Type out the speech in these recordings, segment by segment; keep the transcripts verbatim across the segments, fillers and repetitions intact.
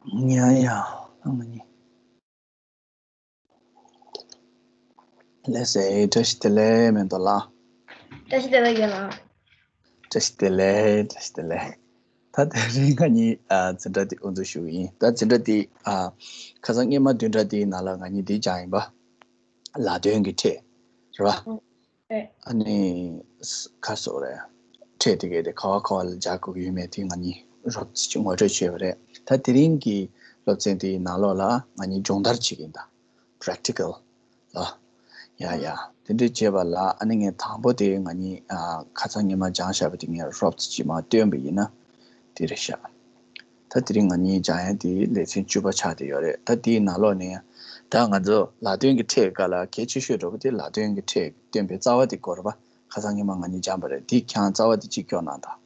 ཡ་ཡ། ཨ་མ་ནི། ལགས་སེ། བཀྲ་ཤིས་བདེ་ལེགས་མེ་ཏོག་ལགས། བཀྲ་ཤིས་བདེ་ལེགས་རྒན་ལགས། བཀྲ་ཤིས་བདེ་ལེགས། བཀྲ་ཤིས་བདེ་ལེགས། ད་དེ་རིང་ང་གཉིས་ཨ་འཛིན་གྲྭ་འདི་དབུ་འཛུགས་ཞུ་གི་ཡིན། ད་འཛིན་གྲྭ་འདི་ཨ་ཁ་སང་སྔོན་མ་བདུན་ཕྲག་འདིའི་ནང་ལ་ང་གཉིས་འདི་སྦྱངས་ཡིན་པ། ལ་དོན་གྱི་ཕྲད། རེད་བ། རེད། ཨ་ནི་ཁ་སོ་རེད། ཕྲད་དེ་གས་དེ་ག་བ་ག་བ་ལ་སྦྱར་དགོས་ཀྱི་ཡོད་མེད་དེ་ང་གཉིས་རོབ་ཙམ་ཅིག་ངོ་སྤྲོད་བྱས་པ་རེད། ད་དེ་རིང་གི་སློབ་ཚན་དེའི་ནང་ལོགས་ལ་ང་གཉིས་སྦྱོང་བརྡར་བྱེད་ཀྱི་ཡིན་ད། Practical ལ། ཡ་ཡ། དེ་འདྲ་བྱས་པ་ལ་ཨ་ནི་ངས་དང་པོ་དེ་ང་གཉིས་ཨ་ཁ་སང་ཉི་མ་སྦྱངས་བཞག་པ་དེ་ངས་རོབ་ཙམ་ཅིག་མར་སྟོན་པ་ཡིན་ན། དེ་རེད་ཤག་ད་དེ་རིང་ང་གཉིས་སྦྱང་ཡ་དེ་ལེ་ཚན་བཅུ་པ་ཆགས་བསྡད་ཡོད་རེད། ད་དེའི་ནང་ལོགས་ནས་ད་ང་ཚོ་ལ་དོན་གྱི་ཕྲད་སྒང་ལ་གལ་ཆེ་ཤོས་འདྲ་པོ་དེ་ལ་དོན་གྱི་ཕྲད་སྟོན་པའི་རྩ་བ་དེ་སྐོར་རེད་པ། ཁ་སང་ཉི་མ་ང་གཉིས་སྦྱངས་པ་རེད། དེ་ཁྱེད་རང་རྩ་བ་དེ་གཅིག་སྐྱོར་གནང་དང་།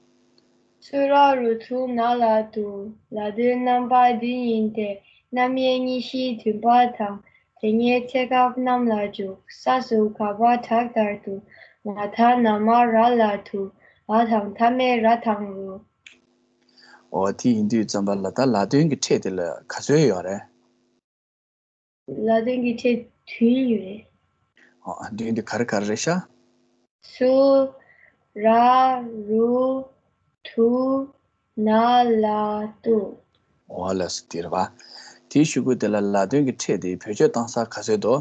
སུ་ར་རུ་ཐུ་ན་ལ་ཏུ། ལ་དོན་རྣམ་པ་འདི་ཡིན་ཏེ། རྣམ་དབྱེ་གཉིས་བཞིའི་བདུན་པ་དང་། དེ་ཉིད་ཚེ་སྐབས་རྣམས་ལ་འཇུག་ས་སུ་ག་པ་དྲག་མཐར་ཐུ། ང་ད་ན་མ་ར་ལ་ཐུ། འ་དང་མཐའ་མེད་ར་དང་རུ། འོ་དེ་ཡིན་དུས་ཙམ་པ་ལ་ད་ལ་དོན་གྱི་ཕྲད་དེ་ལ་ག་ཚོད་ཡོད་རེད། ལ་དོན་གྱི་ཕྲད་བདུན་ཡོད་རེད། འོ་བདུན་དེ་ག་རེ་ག་རེ་རེད་ཤག་སུ། ར། རུ། ཐུ། ན། ལ། ཏུ། འོ་ལགས་སོ། དེ་རེད་པ། དེའི་གཞུག་གུ་དེ་ལ་ལ་དོན་གྱི་ཕྲད་དེ་བེད་སྤྱོད་གཏོང་ས་ག་ཚོད་འདུག་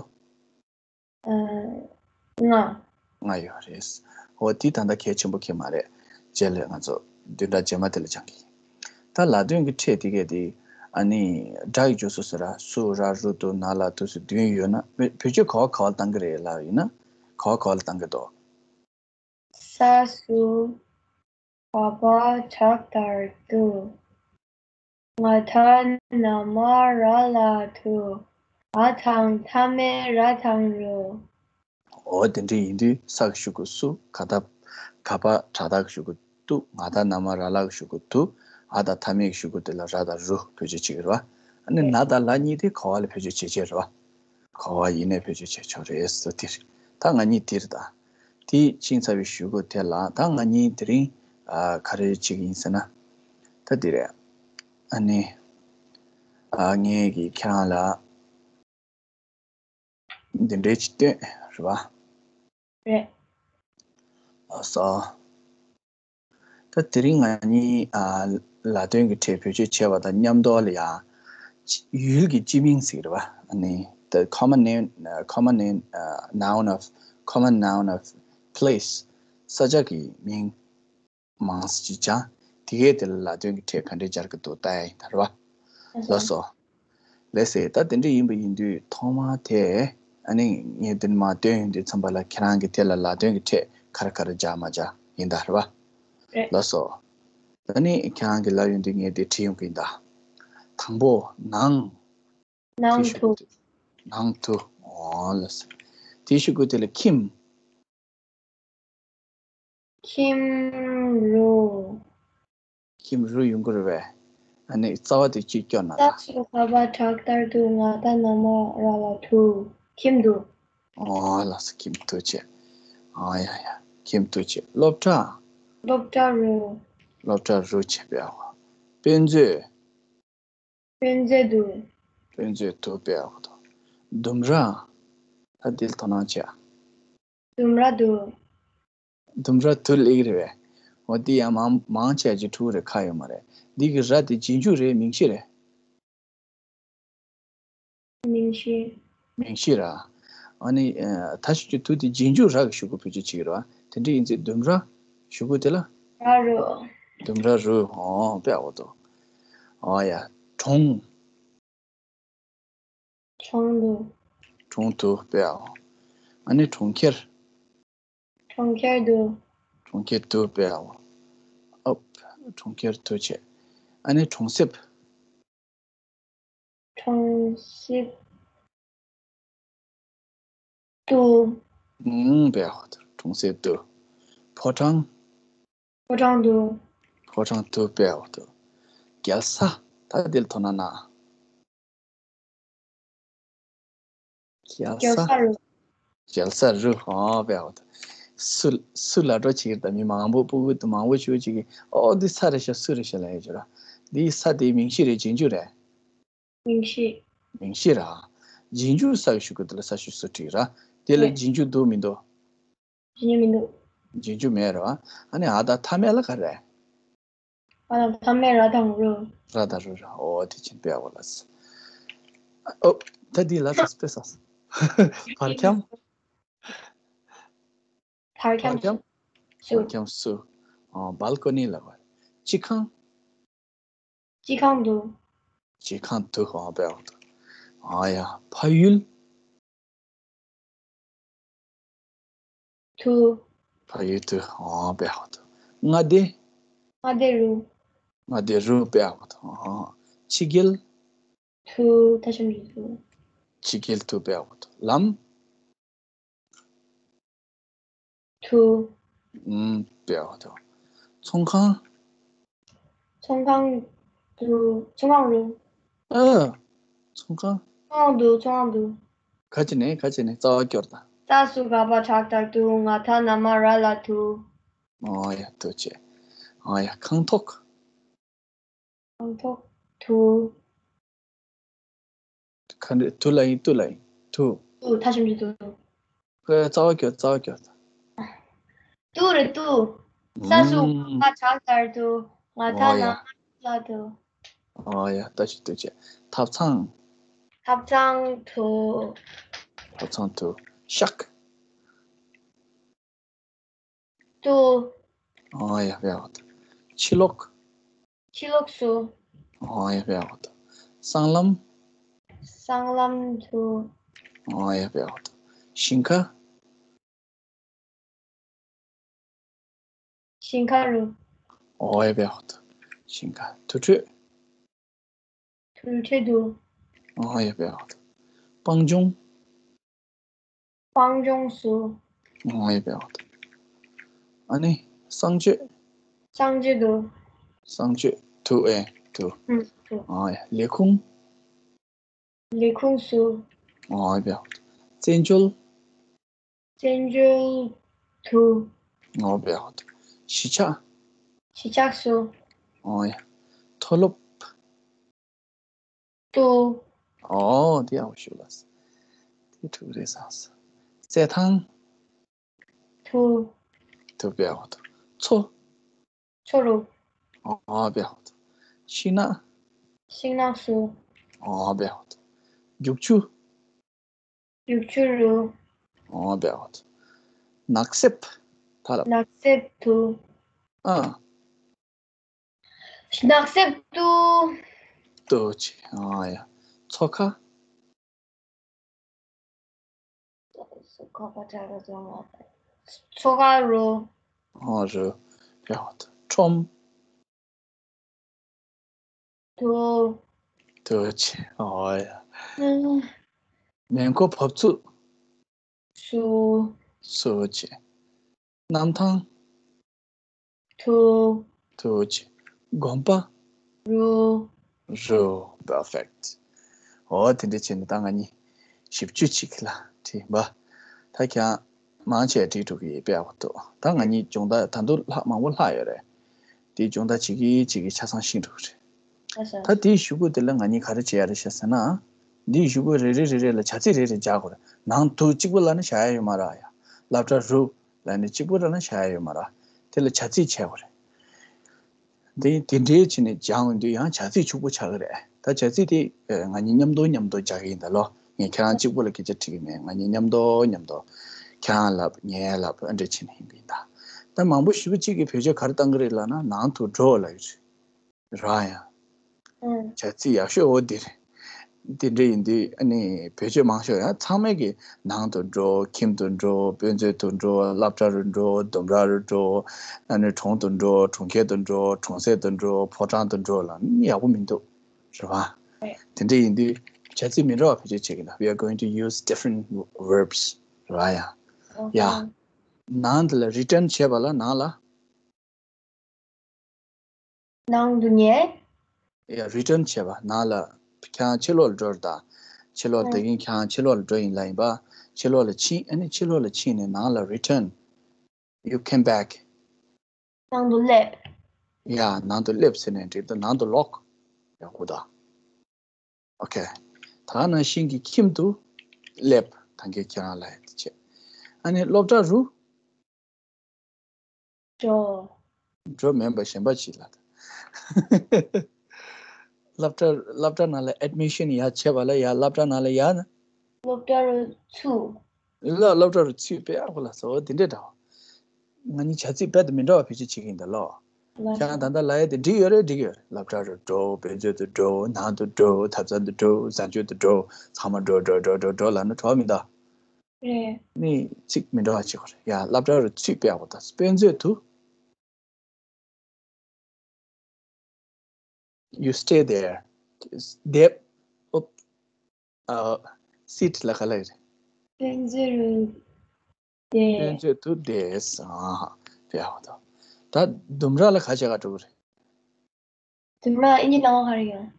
ལྔ། ལྔ་ཡོད་རེད། འོ་དེ་ད་ལྟ་གལ་ཆེན་པོ་གང་ཡང་མ་རེད། རྗེས་ལ་ང་ཚོ་བདུན་ཕྲག་རྗེས་མ་དེ་ལ་སྦྱང་གི་ཡིན། ད་ལ་དོན་གྱི་ཕྲད་དེ་གས་དེ་ཨ་ནི་སྒྲ་ཡི་འཇུག་སོ་སོ་ར། སུ། ར། རུ། ཏུ། ན། ལ། ཏུ་སོགས་བདུན་ཡོད་ན་བེད་སྤྱོད་ག་བ་ག་བ་ལ་བཏང་གི་རེད་ལབ་ཡིན་ན། ག་བ་ག་བ་ལ་བཏང་གི་འདུག་ས་སུ། ག་པ་དྲག་མཐར་ཐུ། ང་ད་ན་མ་ར་ལ་ཐུ། འ་དང་མཐའ་མེད་ར་དང་རུ། འོ་དེ་འདྲ་ཡིན་དུས་ས་གི་གཞུག་གུ་སུ། ག་ད། ག་པ་དྲག་མཐར་གི་གཞུག་གུ་ཏུ། ང་ད་ན་མ་ར་ལ་གི་གཞུག་གུ་ཐུ། འ་དང་མཐའ་མེད་ཀྱི་གཞུག་གུ་དེ་ལ་ར་དང་རུ་བེད་སྤྱོད་བྱེད་ཀྱི་རེད་པ། ཨ་ནི་ན་དང་ལ་གཉིས་དེ་ག་བ་ལ་བེད་སྤྱོད་བྱེད་ཀྱི་རེད་པ། ག་བ་ཡིན་ནའི་བེད་སྤྱོད་བྱེད་ཆོག་རེད་ཟེར་དེ་རེད། ད་ང་གཉིས་དེ་རེད་ད། དེ་ཕྱིན་ཚར་བའི་གཞུག་གུ་དེ་ལ་ད་ང་གཉིས་དེ་རིང་ཨ་ག་རེ་བྱེད་ཀྱི་ཡིན་ཟེར་ན། ད་དེ་རེད། ཨ་ནི་ཨ་ངས་ཀྱིས་ཁྱེད་རང་ལ་འདི་འདྲའི་ཅིག་སྟོན་རེད་པ། རེད། ལགས་སོ། ད་དེ་རིང་ང་གཉིས་ཨ་ལ་དོན་གྱི་ཕྲད་བེད་སྤྱོད་བྱས་པ་དང་མཉམ་དུ་ལ་ཡ། ཡུལ་གྱི་སྤྱི་མིང་ཟེར་གྱི་རེད་པ། ཨ་ནི་the common name, uh, common name, uh, noun of, common noun of place. ས་ཆ་གི་མིང་མང་ཙམ་ཅིག་སྦྱང་། དེ་གས་དེ་ལ་ལ་དོན་གྱི་ཕྲད་ག་འདྲས་སྦྱར་གྱི་འདུག་ལྟ་ཡ་ཡིན་ད་རེད་པ། ལགས་སོ། ལགས་སེ། ད་དེ་འདྲ་ཡིན་པ་ཡིན་དུས་ཐོག་མར་དེ་ཨ་ནི་ངས་འདི་ནས་མར་སྟོན་ཡོང་དུས་ཙམ་པ་ལ་ཁྱེད་རང་གིས་དེ་ལ་ལ་དོན་གྱི་ཕྲད་ག་རེ་ག་རེ་སྦྱར་མ་སྦྱར་ཡིན་ད་རེད་པ། རེད། ལགས་སོ། ད་ནི་ཁྱེད་རང་གིས་ལབ་ཡོང་དུས་ངས་དེ་བྲིས་ཡོང་གི་ཡིན་ད། དང་པོ་ནང་། ནང་དེའི་གཞུག་གུ་དེ་ནང་དུ། འོ་ལགས་སོ། དེའི་གཞུག་གུ་དེ་ལ་ཁྱིམ། ཁྱིམ་རུ། ཁྱིམ་རུ་ཡོང་གི་རེད་པས། ཨ་ནི་རྩ་བ་དེ་གཅིག་སྐྱོར་གནང་ད། ས་སུ་ག་པ་དྲག་མཐར་ཐུ། ང་ད་ན་མ་ར་ལ་ཐུ། ཁྱིམ་དུ། འོ་ལགས་སོ། ཁྱིམ་དུ་བྱས། ཨ་ཡ་ཡ། ཁྱིམ་དུ་བྱས། སློབ་གྲྭ། སློབ་གྲྭ་རུ། སློབ་གྲྭ་རུ་བྱས་པས། དཔེ་མཛོད། དཔེ་མཛོད་དུ། དཔེ་མཛོད་དུ་སྦེ་ཡག་པོ་འདུག་ལྡུམ་ར། ད་འདི་ལ་དོ་སྣང་བྱེད་ཨ། ལྡུམ་ར་དུ། ལྡུམ་ར་དུ་ལེགས་རེད་པས། འོ་འདི་ཡང་མང་མང་ཆེ་ཅིག་ཕྲུ་གུ་རེ་ཁག་ཡོད་མ་རེད། འདི་གི་ར་དེ་རྗེས་འཇུག་རེད། མིང་གཞི་རེད། མིང་གཞི། མིང་གཞི་ར། ཨ་ནི་ད་ཞུ་རྒྱུ་དུ་དེ་རྗེས་འཇུག་ར་གི་གཞུག་གུ་བེད་སྤྱོད་བྱེད་ཀྱི་རེད་པ། དེ་འདྲ་ཡིན་ཚེ་ལྡུམ་ར། གཞུག་གུ་དེ་ལ། ར་རུ། ལྡུམ་ར་རུ། འོ་དཔེ་ཡག་པོ་འདུག་འོ་ཡ། གྲོང་། གྲོང་དུ། གྲོང་དུ་སྦེ་ཡག་ཨ་ནི་གྲོང་ཁྱེར། གྲོང་ཁྱེར་དུ། གྲོང་ཁྱེར་དུ་སྦེ་ཡག་ཨོ། གྲོང་ཁྱེར་དུ་བྱས། ཨ་ནི་གྲོང་གསེབ། གྲོང་གསེབ་དུ། ཨུམ་སྦེ་ཡག་གྲོང་གསེབ་དུ། ཕོ་བྲང་། ཕོ་བྲང་དུ། ཕོ་བྲང་དུ་སྦེ་ཡག་འདུག་རྒྱལ་ས། ད་འདི་ལ་དོ་སྣང་གནང་། རྒྱལ་རྒྱལ་ས། ས་རུ། རྒྱལ་ས་རུ། ཨོ་སྦེ་ཡག་འདུག་སུ་སུ་ལ་འགྲོ་བྱེད་ཀྱི་རེད། ད་མི་མང་པོ་སྤུ་གུ་དུ་མང་པོ་ཞིག་ཅིག་གིས་ཨོ་འདི་ས་རེད་ཤག་སུ་རེད་ཤག་ལབ་ཡོད་ཅིག་ར། འདི་ས་དེའི་མིང་གཞི་རེད། རྗེས་འཇུག་རེད། མིང་གཞི། མིང་གཞི་ར། རྗེས་འཇུག་གསར་ཞུ་གི་འདུག་ལ་གསར་ཞུ་སུ་བྲིས་ར། དེ་ལ་རྗེས་འཇུག་འདུག་མི་འདུག་རྗེས་འཇུག་མི་འདུག་རྗེས་འཇུག་མེད་ར། ཨ་ནི་ཨ་ད་མཐའ་མེད་ལ་ག་རེ། ཨ་ད་མཐའ་མེད་ར་དང་རུ། ར་དང་རུ་ར། ཨོ་དེ་ཕྱིན་པས་ཨོ་ལ་ས། ཨོ་ད་འདི་ལ་ས་སྤེ་ས། བར་ཁྱམས། བར་ཁྱམས། བར་ཁྱམས་སུ། བར་ཁྱམས་སུ། ཨ་སྦལ་ཀོ་ནི་ལ་བ། སྤྱི་ཁང་། སྤྱི་ཁང་དུ། སྤྱི་ཁང་དུ། ཨ་པའོ་དུ། ཨ་ཡ་ཕ་ཡུལ། དུ། ཕ་ཡུལ་དུ། ཨ་པའོ་དུ། མངའ་སྡེ། མངའ་སྡེ་རུ། མངའ་སྡེ་རུ་པའོ་དུ། ཨ་ཕྱི་རྒྱལ། དུ། ད་ཤམ་ཞིག་དུ། ཕྱི་རྒྱལ་དུ་པའོ་དུ། ལམ། དུ། ཨུམ་པའོ་དུ། ཚོང་ཁང་། ཚོང་ཁང་དུ། ཚོང་ཁང་རུ། ཨ་ཚོང་ཁང་། ཚོང་ཁང་དུ། ཚོང་ཁང་དུ། ག་ཅི་ནས་ག་ཅི་ནས་རྩ་བ་སྐྱོར་དང་། རྩྭ་སུ་ག་པ་ཁྲག་ལྟར་དུ། ང་ད་ན་མ་ར་ལ་དུ། ཨོ་ཡ་དུ་ཆེ། ཨོ་ཡ་ཁང་ཐོག་ཁང་ཐོག་དུ། ཁ་འདྲེ་དུ་ལ་ཡིན་དུ་ལ་ཡིན་དུ། དུ་ཐ་ཤམ་གྱི་དུ། ཁོས་རྩ་བ་སྐྱོར་རྩ་བ་སྐྱོར། དུ་རེད་དུ། ས་སུ་ཁ་ཆག་ལྟར་དུ། ང་ཐ་ན་ལ་དུ། ཨོ་ཡ་ད་ཞིག་དུ་ཆེ། ཐབ་ཚང་། ཐབ་ཚང་དུ། ཐབ་ཚང་དུ། ཤག་དུ། ཨོ་ཡ་བས་འོ་ད། ཕྱི་ལོགས། ཕྱི་ལོགས་སུ། ཨོ་ཡ་བས་འོ་ད། སྲང་ལམ། སྲང་ལམ་དུ། ཨོ་ཡ་བས་འོ་ད། ཞིང་ཁ། ཞིང་ཁ་རུ། ཨོ་ཡ་བས་འོ་ད། ཞིང་ཁ། དུར་ཁྲོད། དུར་ཁྲོད་དུ། ཨོ་ཡ་བས་འོ་ད། སྤང་ལྗོངས། སྤང་ལྗོངས་སུ། ཨོ་ཡ་བས་འོ་ད། ཨ་ནི་གསང་སྤྱོད། གསང་སྤྱོད་དུ། གསང་སྤྱོད་དུ་ཨེ་དུ། ཨུ་དུ། ཨོ་ཡ་ལས་ཁུངས། ལས་ཁུངས་སུ། ཨོ་ཡ་བས་འོ་ད། བཙན་བྱོལ། བཙན་བྱོལ་དུ། ཨོ་བས་འོ་ད། གཞིས་ཆགས། གཞིས་ཆགས་སུ། ཨོ་ཡ། མཐོ་སློབ། དུ། ཨོ་དེ་ཡག་པོ་ཞུ་ལ། དེ་ཐུག་རེད་ས་ས། རྩེད་ཐང་། དུ། དུ་བས་འོ་ད། མཚོ། མཚོ་རུ། ཨོ་བས་འོ་ད། ཤིང་ནགས། ཤིང་ནགས་སུ། ཨོ་བས་འོ་ད། རྒྱུག་ཆུ། རྒྱུག་ཆུ་རུ། ཨོ་བས་འོ་ད། ནགས་གསེབ། ད་ལ། ནགས་གསེབ་དུ། ཨ། ནགས་གསེབ་དུ། དུ་ཆེ། ཨ་ཡ། མཚོ་ཁ། མཚོ་ཁ་རུ། ཨོ་རུ། བས་འོ་ད། ཁྲོམ། དུ། དུ་ཆེ། ཨོ་ཡ། ཨུ། མེ་འཁོར་བབས་ཚུགས། སུ། སུ་ཆེ། གནམ་ཐང་། དུ། དུ་ཆེ། དགོན་པ། རུ། རུ། Perfect. ཨོ་དེ་འདྲ་བྱས་ནས་ད་ང་གཉིས་བཞི་བཅུ་གཅིག་ལ་བྲིས་པ། ད་ཁྱེད་མང་ཆེ་བྲིས་འགྲོ་གི་ཡོད་པའི་འོ་ཐུག་ད་ང་གཉིས་སྦྱོང་བརྡར་ད་དུང་ལྷག་མང་པོ་ལྷག་ཡོད་རེད། དེ་སྦྱོང་བརྡར་བྱེད་ཀྱི་བྱེད་ཀྱི་ཆ་ཚང་ཤེས་འགྲོ་གི་རེད། ད་དེའི་གཞུག་གུ་དེ་ལ་ང་གཉིས་ག་རེ་བྱེད་ཡ་རེད་ཤག་ཟེར་ན། འདིའི་གཞུག་གུ་རེ་རེ་རེ་རེ་ལ་བྱ་ཚིག་རེ་རེ་སྦྱར་དགོས་རེད། ནང་དུ་གཅིག་པ་ལབ་ན་བཞག་ཡ་ཡོད་མ་རེད་ཡ། སློབ་གྲྭ་རུ་ལབ་ནས་གཅིག་པ་ལབ་ན་བཞག་ཡ་ཡོད་མ་རེད། དེ་ལ་བྱ་ཚིག་བྱས་དགོས་རེད། དེ་དེ་འདྲའི་བྱས་ནས་སྦྱང་ཡོང་དུས་ཡང་བྱ་ཚིག་ཕྱུག་པོ་ཆགས་ཀྱི་རེད། ད་བྱ་ཚིག་དེ་ང་གཉིས་མཉམ་དུ་མཉམ་དུ་སྦྱང་གི་ཡིན་ད་ལོ། ངས་ཁྱེད་རང་གཅིག་པུ་ལ་སྐད་ཆ་དྲིས་ཀྱི་མེད། ང་གཉིས་མཉམ་དུ་མཉམ་དུ་ཁྱེད་རང་ལབ་ངས་ལབ་ཨ་འདྲ་བྱས་ནས་ཡིན་པ་ཡིན་ད། ད་མང་པོ་ཞེ་པོ་གཅིག་གིས་བེད་སྤྱོད་ག་རེ་བཏང་གི་རེད་ལབ་ན་ནང་དུ་འགྲོ་ལབ་ཀྱི་རེད། ར་ཡང་། ཨང་། བྱ་ཚིག་ཡག་ཤོས་འོ་འདིར། འདི་འདྲ་ཡིན་དུས་ཨ་ནི་བེད་སྤྱོད་མང་ཤོས་ཡང་ཚང་མས་ཀྱི་ནང་དུ་འགྲོ། ཁྱིམ་དུ་འགྲོ། དཔེ་མཛོད་དུ་འགྲོ། སློབ་གྲྭ་རུ་འགྲོ། ལྡུམ་ར་རུ་འགྲོ། ཨ་ནི་གྲོང་དུ་འགྲོ། གྲོང་ཁྱེར་དུ་འགྲོ། གྲོང་གསེབ་ཏུ་འགྲོ། ཕོ་བྲང་དུ་འགྲོ་ལ་ནི་ཡག་པོ་མི་འདུག་རེད་བ། རེད། དེ་འདྲ་ཡིན་དུས་བྱ་ཚིག་མི་འདྲ་བ་བེད་སྤྱོད་བྱེད་ཀྱི་འདུག We are going to use different verbs. རེད་བ་ཡ། ཡ། ནང་དུ་ལ་return བྱས་པ་ལ་ནང་ལ། ནང་དུ་ཉལ། ཡ་return བྱས་པ་ནང་ལ་ཁྱེད་རང་ཕྱི་ལོགས་ལ་འགྲོ་རེད་ད། ཕྱི་ལོགས་ད་གིན་ཁྱེད་རང་ཕྱི་ལོགས་ལ་འགྲོ་ཡིན་ལབ་ཡིན་པ། ཕྱི་ལོགས་ལ་ཕྱིན་ཨ་ནི་ཕྱི་ལོགས་ལ་ཕྱིན་ནས་ནང་ལ་return. You came back. ནང་དུ་སླེབས། ཡ་ནང་དུ་སླེབས་ཟེར་ནས་འགྲིག་འདུག་ནང་དུ་ལོག་ཡག་པོ་ད། ཨོ་ཁེ། ད་ག་ནང་བཞིན་གྱི་ཁྱིམ་དུ་སླེབས། ད་གིན་ཁྱེད་རང་ལ་ཡ་དེ་བྱས། ཨ་ནི་སློབ་གྲྭ་རུ། འགྲོ། འགྲོ་མིན་པ་གཞན་པ་ཅིག་ལ། སློབ་གྲྭ། སློབ་གྲྭ་ནང་ལ་ཨེཌ་མི་ཤན་ཡ་བྱས་པ་ལ་ཡ་སློབ་གྲྭ་ནང་ལ་ཡ། སློབ་གྲྭ་རུ་ཚུད། ལ་སློབ་གྲྭ་རུ་ཚུད་པའི་ཨ་ཁུ་ལ་སོ་དེ་འདྲས་འདྲ་བ། ང་གཉིས་བྱ་ཚིག་རྦད་དེ་མི་འདྲ་བ་བེད་སྤྱོད་བྱེད་ཀྱི་ཡིན་ད་ལོ། ལ་ཁྱེད་རང་ད་ལྟ་ལ་ཡ་དེ་འགྲིག་ཡོད་རེད། འགྲིག་ཡོད་རེད། སློབ་གྲྭ་རུ་འགྲོ། དཔེ་མཛོད་དུ་འགྲོ། ནང་དུ་འགྲོ། ཐབ་ཚང་དུ་འགྲོ། བཟའ་སྤྱོད་དུ་འགྲོ། ཚང་མ་འགྲོ་འགྲོ་འགྲོ་འགྲོ་འགྲོ་ལབ་ན་གྲོགས་མི་གདའ། རེད། ནི་ཚིག་མི་འདྲ་བ་བྱེད་དགོས་རེད་ཡ། སློབ་གྲྭ་རུ་ཚུད་པའི་ཨ་ཁུ་ད་དཔེ་མཛོད་དུ། You stay there. སྡོད། ཨོབ། ཨ། སིཊ་ལ་ག་ལ་ཡོད་རེད། དཔེ་མཛོད་རུ་བསྡད། དཔེ་མཛོད་དུ་བསྡད། ཨ་ཧ། དཔེ་ཡག་པོ་འདུག་ད་ལྡུམ་ར་ལ་ག་བྱེད་ག་འགྲོ་གི་རེད། ལྡུམ་ར་ཨིན་ཇི་ནང་ག་རེ་ཡོད།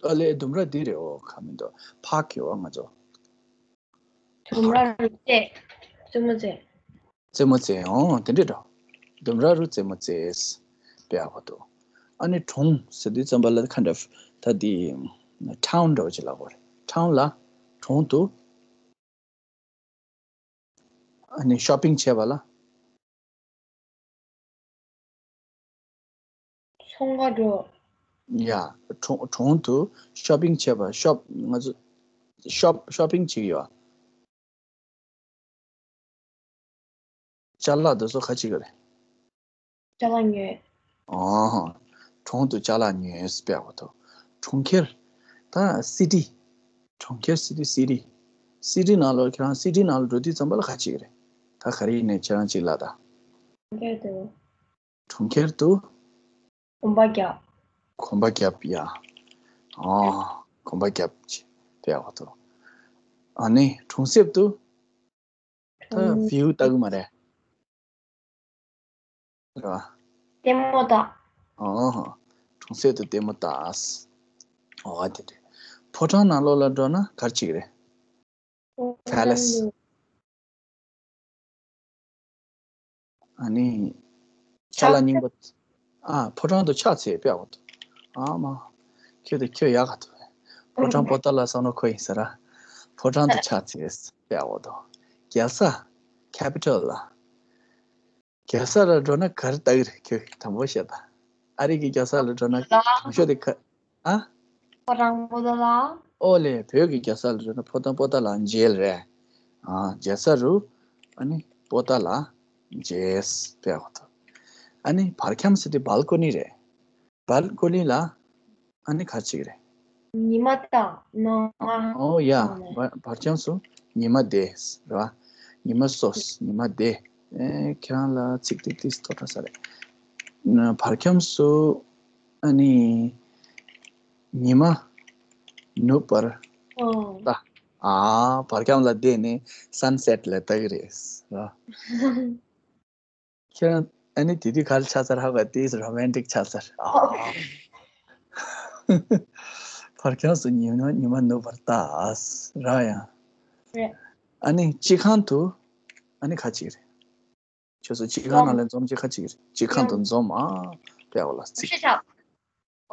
ཨ་ལས། ལྡུམ་ར་འདི་རེད། འོ་ཁ་མི་འདུག་ཕག་གི་འོ་ང་ཚོ། ལྡུམ་ར་རུ་རྩེད། རྩེད་མོ་རྩེ། རྩེད་མོ་རྩེ། ཨོ་དེ་འདྲས་འགྲོ། ལྡུམ་ར་རུ་རྩེད་མོ་རྩེས། དཔེ་ཡག་པོ་འདུག་ཨ་ནི་གྲོང་ཟེར་དུས་ཙམ་པ་ལ་kind of ད་འདི་ཊའུན་འདྲ་བོ་ཅིག་ལབ་དགོས་རེད། ཊའུན་ལ་གྲོང་དུ། ཨ་ནི་ཤོ་པིང་བྱས་པ་ལ། ཚོང་ཁང་འགྲོ། ཡ། གྲོང་གྲོང་དུ་ཤོ་པིང་བྱས་པ། ཤོབ། ང་ཚོ་ཤོབ་ཤོ་པིང་བྱེད་ཀྱི་ཡོད། ཅ་ལག་དེ་ཚོ་ག་བྱེད་ཀྱི་རེད། ཅ་ལག་ཉོས། ཨོ། གྲོང་དུ་ཅ་ལག་ཉོས་པའི་འོ་ཐོ། གྲོང་ཁྱེར། ད་སི་ཊི། གྲོང་ཁྱེར། སི་ཊི། སི་ཊི། སི་ཊི་ནང་ལོགས། ཁྱེད་རང་སི་ཊི་ནང་ལ་འགྲོ་དུས་ཙམ་པ་ལ་ག་བྱེད་ཀྱི་རེད། ད་ག་རེ་ཡིན་ནའི་ཁྱེད་རང་གཅིག་ལ་ད། གྲོང་ཁྱེར་དུ། གྲོང་ཁྱེར་དུ། གོམ་པ་རྒྱབ། གོམ་པ་རྒྱབ་ཡ། ཨོ། གོམ་པ་རྒྱབ་ཅེས་པའི་འོ་ཐོ། ཨ་ནི་གྲོང་གསེབ་དུ། ད་གྲོང་བིའུ་ལྟ་གི་མ་རེད། རེད་བ། ལྟད་མོ་ལྟ། ཨོ་ཧོ། གྲོང་གསེབ་ཏུ་ལྟད་མོ་ལྟ། ཨོ་དེ་རེད། ཕོ་བྲང་ནང་ལོགས་ལ་འགྲོ་ན་ག་རེ་བྱེད་ཀྱི་རེད། ཕོ་བྲང་པེ་ལེ་སི། དུ། ཨ་ནི། ཅ་ལག་རྙིང་པ། ཨ། ཕོ་བྲང་དུ་ཕྱག་འཚལ་པའི་འོ་ཐོ། ཨ་མ། ཁྱོད་དེ་ཁྱོད་ཡག་ག་ཐུག་ཕོ་བྲང་པོ་ཏཱ་ལ་བསམ་བློ་འཁོར་ཡིན་ཟེར་ར། ཕོ་བྲང་དུ་ཕྱག་འཚལ་པའི་འོ་ཐོ། རྒྱལ་ས། ཁེ་པི་ཊལ་ལ། རྒྱལ་ས་ལ་འགྲོ་ན་ག་རེ་ལྟ་གི་རེད། ཁྱོད་དྲང་པོ་བཤད་ད། ཨ་རི་གི་རྒྱལ་ས་ལ་འགྲོ་ན་དང་ཤོས་དེ་ག་ཨ། ཕོ་བྲང་པོ་ཏཱ་ལ། ཨོ་ལེ། བོད་ཀྱི་རྒྱལ་ས་ལ་འགྲོ་ན་ཕོ་བྲང་པོ་ཏཱ་ལ་མཇལ་རེད། ཨ། རྒྱལ་ས་རུ། ཨ་ནི་པོ་ཏཱ་ལ་མཇལ་པའི་འོ་ཐོ། ཨ་ནི་བར་ཁྱམས་ཟེར་དུས་བལ་ཀོ་ནི་རེད། བལ་ཀོ་ནི་ལ། ཨ་ནི་ག་རེ་བྱེད་ཀྱི་རེད། ཉི་མ་ལྟ་ནོ། ཨོ་ཡ། བར་བར་ཁྱམས་སུ་ཉི་མ་བསྡད་རེད་བ། ཉི་མ་གསོ། ཉི་མ་བསྡད། ཨེ། ཁྱེད་རང་ལ་ཚིག་དེ་ཏིས་ཐོ་ཁྲ་ས་རེད། བར་ཁྱམས་སུ་ཨ་ནི་ཉི་མ་ནུབ་པར་ལྟ། ཨ། བར་ཁྱམས་ལ་བསྡད་ནས་སན་སེཊ་ལ་ལྟ་གི་རེད་ར། ཁྱེད་རང་ཨ་ནི་དེ་དུས་ག་རེ་ཆགས་ཚར། ཧ་གོ། དེ་རོ་མན་ཊིག་ཆགས་ཚར། ཨ། བར་ཁྱམས་སུ་ཉི་མ་ཉི་མ་ནུབ་པར་ལྟ་ར་ཡང་། རེད། ཨ་ནི་སྤྱི་ཁང་དུ་ཨ་ནི་ག་རེ་བྱེད་ཀྱི་རེད། ཁྱོད་ཚོ་སྤྱི་ཁང་ནང་ལ་འཛོམས་ཅིག་ག་རེ་བྱེད་ཀྱི་རེད། སྤྱི་ཁང་དུ་འཛོམས། ཨ། དཔེ་ཡག་པོ་ལ་ཚིག་ཤེས་བྱ།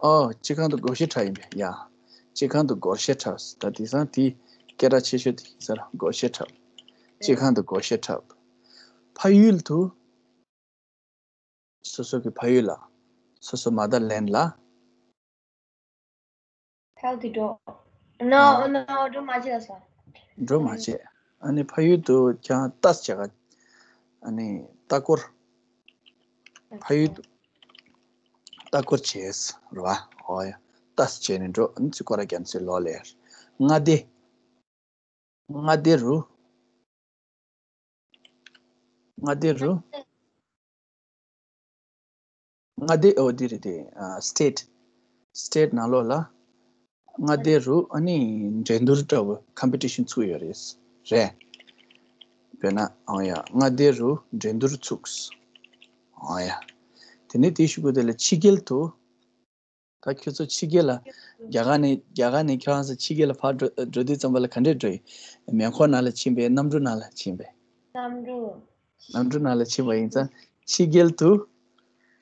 ཨོ། སྤྱི་ཁང་དུ་སྒོར་གཞས་འཁྲབ་ཡིན་པས་ཡ། སྤྱི་ཁང་དུ་སྒོར་གཞས་འཁྲབ། ད་དེང་སང་དེ་སྐད་གྲགས་ཆེ་ཤོས་དེ་ཡིན་ས་ར། སྒོར་གཞས་འཁྲབ། སྤྱི་ཁང་དུ་སྒོར་གཞས་འཁྲབ། ཕ་ཡུལ་དུ། སོ་སོ་གི་ཕ་ཡུལ་ལ། སོ་སོ་མ་དར་ལེན་ཌ་ལ། ཕལ་དུ་འགྲོ། ནོ་ཨ། ནོ་འགྲོ་མ་བྱེད་ལ་ས། འགྲོ་མ་བྱེད། ཨ་ནི་ཕ་ཡུལ་དུ་ཀྱང་ལྟ་བྱེད་ག་ཨ་ནི་ལྟ་སྐོར། ཕ་ཡུལ་དུ་ལྟ་སྐོར་བྱེད་རེད་བ། ཨོ་ཡ། ལྟ་བྱེད་ནས་འགྲོ། ཨ་ནི་ཚིག་སྐོར་ར་རྒྱ་མཚོའི་ལོ་ལེར། མངའ་སྡེ། མངའ་སྡེ་རུ། མངའ་སྡེ་རུ། མངའ་སྡེ། ཨོ་འདི་རེད་དེ། ཨ། སི་ཊེཊ། སི་ཊེཊ་ནང་ལོགས་ལ་མངའ་སྡེ་རུ་ཨ་ནི་འགྲན་བསྡུར་འདྲ་བོ་ཀམ་པི་ཊི་ཤན་ཚུགས་ཡོད་རེད། རེད། དཔེར་ན། ཨོ་ཡ། མངའ་སྡེ་རུ་འགྲན་བསྡུར་ཚུགས། ཨོ་ཡ། དེ་ནས་དེའི་གཞུག་གུ་དེ་ལ་ཕྱི་རྒྱལ་དུ། ད་ཁྱོད་ཚོ་ཕྱི་རྒྱལ་ལ། རྒྱ་གར་ནས་རྒྱ་གར་ནས་ཁྱོད་རང་ཚོ་ཕྱི་རྒྱལ་ལ་ཕར་འགྲོ་འགྲོ་དུས་ཙམ་པ་ལ་ག་འདྲས་འགྲོ་ཡིན། མེ་འཁོར་ནང་ལ་ཕྱིན་པས། གནམ་གྲུ་ནང་ལ་ཕྱིན་པས། གནམ་གྲུ། གནམ་གྲུ་ནང་ལ་ཕྱིན་པ་ཡིན་ཙང་ཕྱི་རྒྱལ་དུ་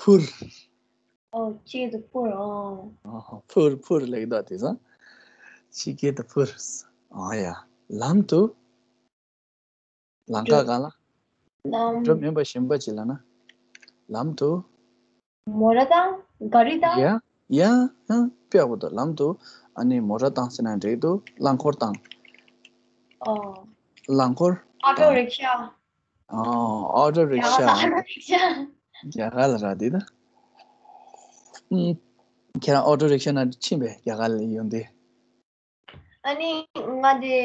འཕུར། ཨོ། ཕྱི་རྒྱལ་དུ་འཕུར། ཨོ། ཨོ་ཧོ། འཕུར་འཕུར་ལབ་ཀྱི་འདུག་དེང་སང་། ཕྱི་རྒྱལ་དུ་འཕུར། ཨ་ཡ། ལམ་དུ། ལམ་ཁ་གང་ལ། ལམ། འགྲོ་མིན་པ་གཞན་པ་ཅིག་ལ་ན། ལམ་དུ། མོ་ཊ་བཏང་། ག་རི་བཏང་། ཡ་ཡ་ཡ། དཔེ་ཡག་པོ་འདུག་ལམ་དུ་ཨ་ནི་མོ་ཊ་བཏང་ཟེར་ན་འགྲིག་འདུག་རླངས་འཁོར་བཏང་། ཨོ། རླངས་འཁོར་ཨོ་ཊོ་བཏང་། རིག་ཤ། ཨོ། ཨོ་ཊོ་རིག་ཤ། རྒྱ་གར་ལ་ཨོ་ཊོ་རིག་ཤ། རྒྱ་གར་ལ་ར་འདི་ད། ཨུམ། ཁྱེད་རང་ཨོ་ཊོ་རིག་ཤ་ནང་ཕྱིན་པས། རྒྱ་གར་ལ་ཡོང་དུས། ཨ་ནི་ང་དེ་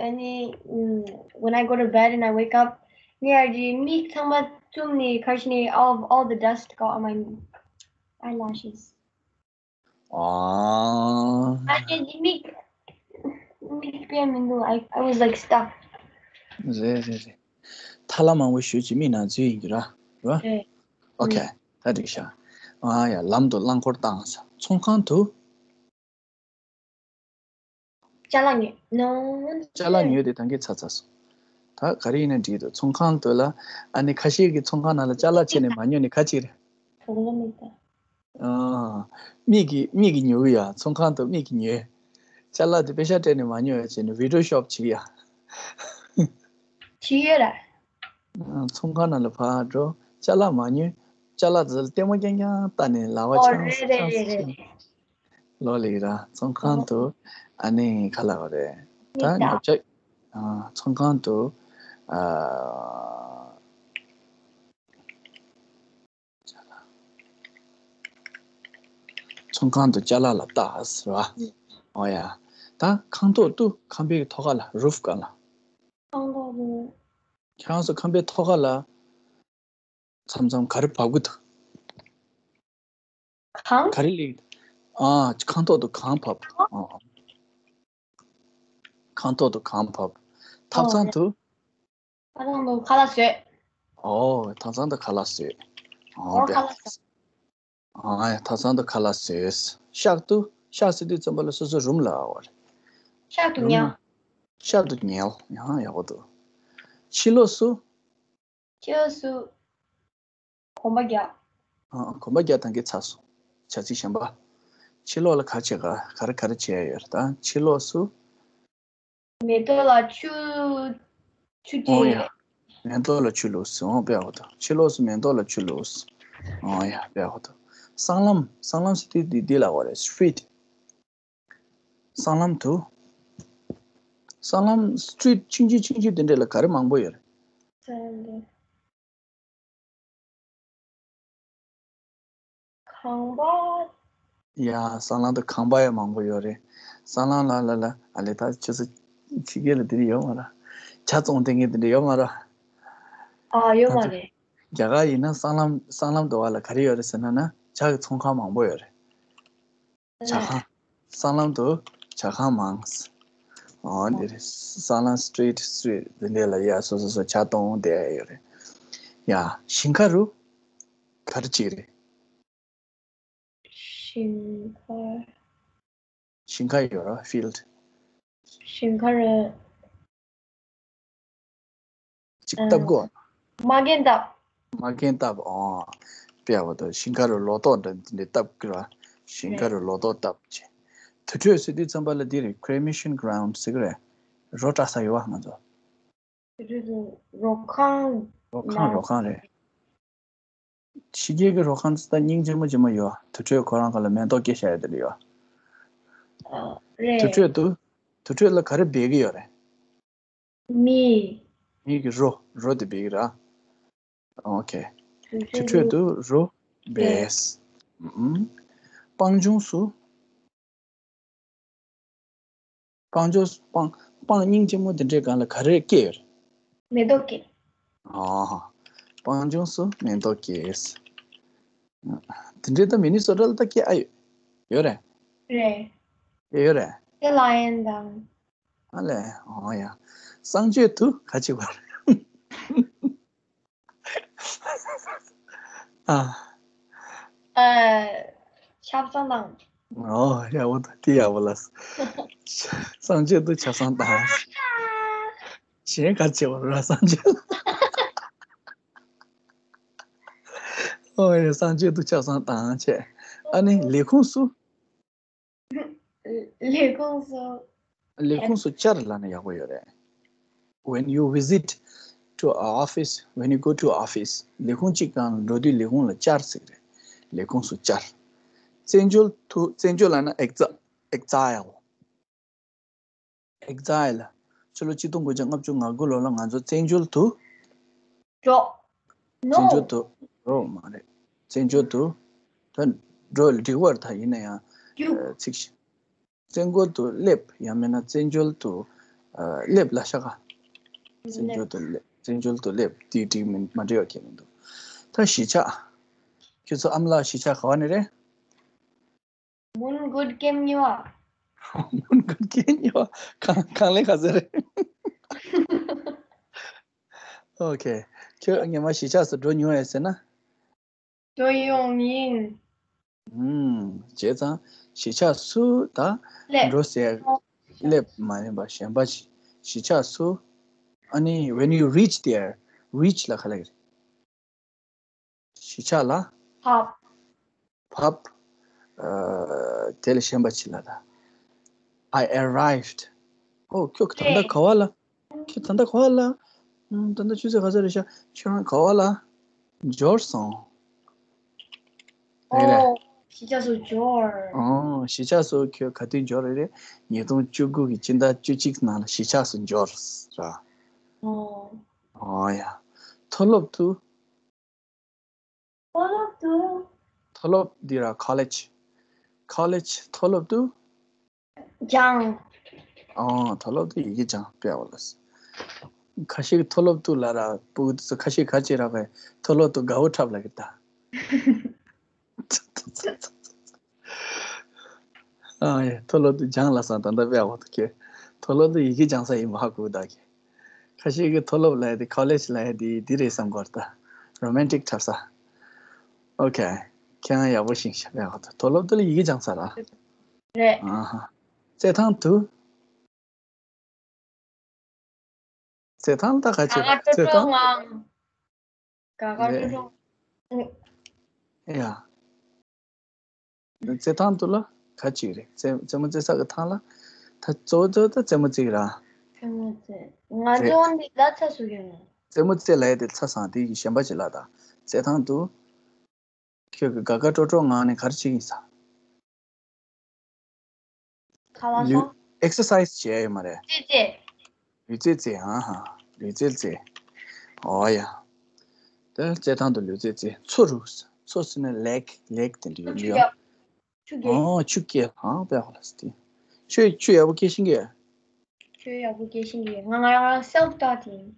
ཨ་ནི་ཨུམ། when I go to bed and I wake up, ངས་ཨ་ནི་མིག་ཚང་མ་བཙུམ་ནས་ཁ་ཤས་ནས་all, all the dust got on my eyelashes. ཨ། ཨ་ནི་མིག་མིག་དཔེ་མི་འདུག I, I was like stuck. རེད་རེད་རེད། ཐ་ལ་མང་པོ་ཞུ་ཅིག་མིག་ནང་འཛུལ་ཡིན་གྱི་ར། རེད། ཨོ་ཁེ། ད་འགྲིག་ཤག་ཨ་ཡ། ལམ་དུ་རླངས་འཁོར་བཏང་ས། ཚོང་ཁང་དུ། ཅ་ལག་ཉོས། ནོ། ཅ་ལག་ཉོས་དེ་ད་གིན་ཚར་ཚར་སོང་། ད་ག་རེ་ཡིན་ན་འགྲིག་འདུག་ཚོང་ཁང་དུ་ལ། ཨ་ནི་ཁ་ཤས་ཀྱིས་ཚོང་ཁང་ནང་ལ་ཅ་ལག་ཕྱེ་ནས་མ་ཉོས་ནི་ག་ཅིག་རེད། ཨ། མིག་གིས་མིག་གིས་ཉོ་གི་ཡ། ཚོང་ཁང་དུ་མིག་གིས་ཉོས། ཅ་ལག་དེ་པེ་ཤག་སྤྲད་ནས་མ་ཉོས་ཡ་བྱས་ནས་ཝིན་ཌོ་ཤོབ་བྱེད་ཀྱི་ཡ། བྱེད་ཡོད་ར། ཨ། ཚོང་ཁང་ནང་ལ་ཕར་འགྲོ། ཅ་ལག་མ་ཉོས། ཅ་ལག་དེ་ལ་ལྟད་མོ་རྐྱང་རྐྱང་ལྟ་ནས་ལག་པ་ཨོ་ཆང་རེད་རེད་ཆང་རེད་རེད། ལོ་ལེགས་ར། ཚོང་ཁང་དུ་ཨ་ནི་ག་ལབ་དགོས་རེད། ད་མིག་ལྟ། ཉོ་ཆ། ཨ། ཚོང་ཁང་དུ། ཨ། ཚོང་ཁང་དུ་ཅ་ལག་ལ་ལྟ་ཟེར་བ། ཨོ་ཡ། ད་ཁང་ཐོག་ཏུ། ཁང་པའི་ཐོག་ཁ་ལ། རུབ་ག་ལ། ཁང་ཐོག་ཏུ། ཁྱེད་རང་ཚོ་ཁང་པའི་ཐོག་ཁ་ལ་མཚམས་མཚམས་ག་རེ་བབས་ཀྱི་འདུག་གང་། ག་རེ་ལེགས། ཨ། ཁང་ཐོག་ཏུ་གང་བབས། ཨ། ཁང་ཐོག་ཏུ་གང་བབས། ཐབ་ཚང་དུ། ཐབ་ཚང་དུ་ཁ་ལག་བཟོས། ཨོ། ཐབ་ཚང་དུ་ཁ་ལག་བཟོས། ཨོ། ཨོ། ཁ་ལག་བཟོས། ཨ། ཐབ་ཚང་དུ་ཁ་ལག་བཟོས། ཤག་ཏུ། ཤག་ཟེར་དུས་ཙམ་པ་ལ་སོ་སོ་རུམ་ལ་ཨ་བ་རེད། ཤག་ཏུ་ཉལ། ཤག་ཏུ་ཉལ། ཡང་ཡག་པོ་འདུག་ཕྱི་ལོགས་སུ། ཕྱི་ལོགས་སུ། གོམ་པ་རྒྱག་ཨ། གོམ་པ་རྒྱག་ད་གིན་ཚར་སོང་། བྱ་ཚིག་གཞན་པ། ཕྱི་ལོགས་ལ་ག་བྱེད་ག་ག་རེ་ག་རེ་བྱེད་ཡ་ཡོད་རེད། ད་ཕྱི་ལོགས་སུ། མེ་ཏོག་ལ་ཆུ། ཆུ་ཨོ་ཡ། སྤྲད། མེ་ཏོག་ལ་ཆུ་བླུགས་སོང་། ཨོ། དཔེ་ཡག་པོ་འདུག་ཕྱི་ལོགས་སུ་མེ་ཏོག་ལ་ཆུ་བླུགས། ཨོ་ཡ། དཔེ་ཡག་པོ་འདུག་སྲང་ལམ། སྲང་ལམ་ཟེར་དུས་འདི་འདི་ལ་གོ་རེད། སི་ཊི་རིཊ། སྲང་ལམ་དུ། སྲང་ལམ། སི་ཊི་རིཊ་ཆུང་ཆུང་ཆུང་ཆུང་དེ་འདྲ་ལ་ག་རེ་མང་པོ་ཡོད་རེད། ཁང་པ། ཡ། སྲང་ལམ་དུ་ཁང་པ་ཡང་མང་པོ་ཡོད་རེད། སྲང་ལམ་ལ་ལ་ལ། ཨ་ལེ། ད་ཁྱེད་ཚོ་ཕྱི་རྒྱལ་ལ་དེ་འདྲ་ཡོད་མ་རེད། ཇ་བཙོང་བསྡད་མཁན་དེ་འདྲ་ཡོད་མ་རེད། ཨ། ཡོད་མ་རེད། རྒྱ་གར་ཡིན་ན་སྲང་ལམ། སྲང་ལམ་དུ་བ་ལ་ག་རེ་ཡོད་རེད་ཟེར་ན་ན། ཇ་གི་ཚོང་ཁང་མང་པོ་ཡོད་རེད། ཇ་ཁང་། སྲང་ལམ་དུ་ཇ་ཁང་མང་། ཨོ། འདི་རེད། སྲང་ལམ། སི་ཊི་རིཊ། སི་ཊི་རིཊ་འདི་འདྲ་ལ་ཡ་སོ་སོ་སོ་ཇ་བཏུང་བསྡད་ཡོད་རེད། ཡ། ཞིང་ཁ་རུ་ག་རེ་བྱེད་ཀྱི་རེད། ཞིང་ཁ། ཞིང་ཁ་ཡོད་ར། ཕིལ་ཌི། ཞིང་ཁ་རུ། ཅིག་བཏབ་དགོས། མ་རྒན་བཏབ། མ་རྒན་བཏབ། ཨོ། དཔེ་ཡག་པོ་འདུག་ཞིང་ཁ་རུ་ལོ་ཏོག་འདྲ་འདི་འདྲ་བཏབ་ཀྱི་ར། ཞིང་ཁ་རུ་ལོ་ཏོག་བཏབ་ཅེས། དུར་ཁྲོད་ཟེར་དུས་ཙམ་པ་ལ་འདི་རེད། ཀི་རེ་མེ་ཤན་གྷ་རའུན་ཌི་ཟེར་གི་རེད། རོ་བཀྲ་ས་ཡོད་བ་ང་ཚོ། དུར་ཁྲོད་དུ་རོ་ཁང་། རོ་ཁང་། ན། རོ་ཁང་རེད། ཕྱི་རྒྱལ་གྱི་རོ་ཁང་ད་སྙིང་རྗེ་མོ་རྗེ་མོ་ཡོད། དུར་ཁྲོད་ཁོ་རང་ག་ལ་མེ་ཏོག་སྐྱེ་བཞག་ཡོད་དེ་འདྲ་ཡོད། ཨ། རེད། དུར་ཁྲོད་དུ། དུར་ཁྲོད་ལ་ག་རེ་སྦས་ཀྱི་ཡོད་རེད། མི། མི་གི་རོ། རོ་དེ་སྦས་ཀྱི་ར། ཨོ་ཁེ། དུར་ཁྲོད་དུ་རོ་སྦས། ཨུམ། སྤང་ལྗོངས་སུ། སྤང་ལྗོངས། སྤང་། སྤང་སྙིང་རྗེ་མོ་དེ་འདྲའི་སྒང་ལ་ག་རེ་སྐྱེས་ཡོད་རེད། མེ་ཏོག་སྐྱེས། ཨ། སྤང་ལྗོངས་སུ་མེ་ཏོག་སྐྱེས། དེ་འདྲའི་ད་མི་ནི་སོ་ཊ་ལ་ད་སྐྱེས་ཨ་ཡོད། ཡོད་རེད། རེད། ཡོད་རེད། དེ་ལ་ཡན་དང་། ཨ་ལས། ཨོ་ཡ། གསང་སྤྱོད་དུ་ག་ཅི་བར། ཨ། ཨ། ཆབ་གསང་དང་། ཨོ། ཡག་པོ་འདུག་དེ་ཡག་པོ་ལ། གསང་སྤྱོད་དུ་ཆབ་གསང་དང་། གཞན་ག་ཅི་བར་ར། གསང་སྤྱོད། ཨོ་ཡ། གསང་སྤྱོད་དུ་ཆབ་གསང་དང་བྱས། ཨ་ནི་ལས་ཁུངས་སུ། ལས་ཁུངས་སུ། ལས་ཁུངས་སུ་བཅར་ལབ་ན་ཡག་པོ་ཡོད་རེད། When you visit to a office, when you go to office, ལས་ཁུངས་གཅིག་སྒང་ལ་འགྲོ་དུས་ལས་ཁུངས་ལ་བཅར་ཟེར་གི་རེད། ལས་ཁུངས་སུ་བཅར། བཙན་བྱོལ་དུ། བཙན་བྱོལ་ལབ་ན་exi- exile. Exile. ཕྱི་ལོ་ཆིག་སྟོང་དགུ་བརྒྱ་ལྔ་བཅུ་ང་དགུ་ལོ་ལ་ང་ཚོ་བཙན་བྱོལ་དུ། འགྲོ། བཙན་བྱོལ་དུ་འགྲོ་མ་རེད། བཙན་བྱོལ་དུ་ད་འགྲོ་འགྲིག་པར་ད་ཡིན་ན་ཡང་རྒྱུགས། ཚིག་བཞི། བཙན་བྱོལ་དུ་སླེབས། ཡང་མིན་ན་བཙན་བྱོལ་དུ་ཨ་སླེབས་ལབ་ཤག་ག་བཙན་བྱོལ་དུ་སླེབས། བཙན་བྱོལ་དུ་སླེབས་དེ་འགྲིག་མི་མ་འགྲིག་པ་གང་ཡང་མི་འདུག་ད་གཞིས་ཆགས། ཁྱོད་ཚོ་ཨ་མ་ལགས་གཞིས་ཆགས་ག་བ་ནས་རེད། མོན་གྷོ་ཀེམ་གཉིས་པ། མོན་གྷོ་ཀེམ་གཉིས་པ། གང་གང་ལ་ག་ཚོད་རེད། ཨོ་ཁེ། ཁྱོད་སྔོན་མ་གཞིས་ཆགས་སུ་འགྲོ་མྱོང་ཡོད་ཟེར་ན། འགྲོ་ཡོང་ཡིན། ཨུམ། བྱས་ཙང་གཞིས་ཆགས་སུ་ད་སླེབས། འགྲོ་ཟེར། སླེབས་མ་ཡིན་པ་གཞན་པ་ཞིག་གཞིས་ཆགས་སུ། ཨ་ནི་when you reach there, reach ལ་ག་ལ་གི་རེད། གཞིས་ཆགས་ལ། བབས། བབས། ཨ། དེ་ལས་གཞན་པ་ཅིག་ལ་ད། I arrived. ཨོ་ཁྱོད་ད་ལྟ་ག་བ་ལ། ཁྱོད་ད་ལྟ་ག་བ་ལ། ཨུམ། ད་ལྟ་ཆུ་ཚོད་ག་ཚོད་རེད་ཤག་ཁྱོད་རང་ག་བ་ལ། འབྱོར་སོང་། རེད་རེད། ཨོ། གཞིས་ཆགས་སུ་འབྱོར། ཨོ། གཞིས་ཆགས་སུ་ཁྱོད་ག་དུས་འབྱོར་རེད་རེད། ཉིས་སྟོང་བཅུ་དགུ་གི་སྤྱི་ཟླ་བཅུ་གཅིག་ནང་ལ་གཞིས་ཆགས་སུ་འབྱོར་ར། ཨོ། ཨོ་ཡ། མཐོ་སློབ་ཏུ། མཐོ་སློབ་ཏུ། མཐོ་སློབ་འདི་ར་ཁོ་ལེཇ། ཁོ་ལེཇ་མཐོ་སློབ་ཏུ། སྦྱངས། ཨོ། མཐོ་སློབ་ཏུ་ཡི་གེ་སྦྱངས་པས་འོ་ལགས། ཁ་ཤས་ཀྱིས་མཐོ་སློབ་ཏུ་ལབ་ར་སྤུ་གུ་དེ་ཚོ་ཁ་ཤས་ག་ཅིག་རག་པས་མཐོ་སློབ་ཏུ་དགའ་བོ་འཁྲབ་ལབ་ཀྱི་ད། ཨ་ཡ། མཐོ་སློབ་ཏུ་སྦྱངས་ལབ་སོང་ད་ལྟ་དཔེ་ཡག་པོ་འདུག་ཁྱེད། མཐོ་སློབ་ཏུ་ཡི་གེ་སྦྱངས་ས་ཡིན་པ་ཧ་གོ་ད་ཁྱེད། ཁ་ཤས་ཀྱིས་མཐོ་སློབ་ལབ་ཡ་དེ་ཁོ་ལེཇ་ལབ་ཡ་དེ་འདི་རེད་བསམ་གི་ད། རོ་མན་ཊིག་འཁྲབ་ས། ཨོ་ཁེ། ཁྱེད་རང་ཡག་པོ་ཤེས་ཤག་ཡག་པོ་འདུག་མཐོ་སློབ་དེ་ལ་ཡི་གེ་སྦྱངས་ས་ར། རེད། ཨ་ཧ། རྩེད་ཐང་དུ། རྩེད་ཐང་ད་ག་ཅི་ག་ག་སྤྲོ་རྩེད་སྤྲོ་ཐང་། ངང་། ག་ག་སྤྲོ་རེད། སྤྲོ། ཨེ་ཡ། རྩེད་ཐང་དུ་ལ་ག་ཅིག་རེད། རྩེད་རྩེད་མོ་རྩེ་ས་གི་ཐང་ལ། ད་གཙོ་བོ་གཙོ་བོ་ད་རྩེད་མོ་རྩེ་གི་ར། རྩེད་མོ་རྩེ། ང་རེད། ཚོ་འདི་ལ་ཚ་སུ་ཡོད་ན། རྩེད་མོ་རྩེ་ལབ་ཡ་དེ་ཚ་སང་དེ་ཡི་གཞན་པ་ཅིག་ལ་ད། རྩེད་ཐང་དུ། ཁྱོད་ཀྱི་དགའ་དགའ་སྤྲོ་སྤྲོ་ངང་ནས་ག་རེ་བྱེད་ཀྱི་ཡིན་ས། ཁ་ལག་ལུས་ས། ཨེག་སར་སའི་ཛི་བྱས་ཡོད་མ་རེད། རྩེད་རྩེད། ལུས་རྩལ་རྩེད། ཨ་ཧ། ལུས་རྩལ་རྩེད། ཨོ་ཡ། དེ་རྩེད་ཐང་དུ་ལུས་རྩལ་རྩེད། མཚོ་རུ། མཚོ་ཟེར་ན་ལེག་ལེག་དེ་འདྲ་ཡོད་ཆུ་ཡོད། རྒྱག་ཆུ་རྒྱག་ཨོ་ཆུ་རྐྱལ་ཧང་པའི་ཧོ་ལ་སི་ཏི། ཆུ་ཆུ་ཡག་པོ་རྐྱལ་ཤེས་ཀྱི། ཆུ་ཡག་པོ་རྐྱལ་ཤེས་ཀྱི། ང་ང་རང་སེལ་ཕི་ཊོ་ཊི་ཡིན།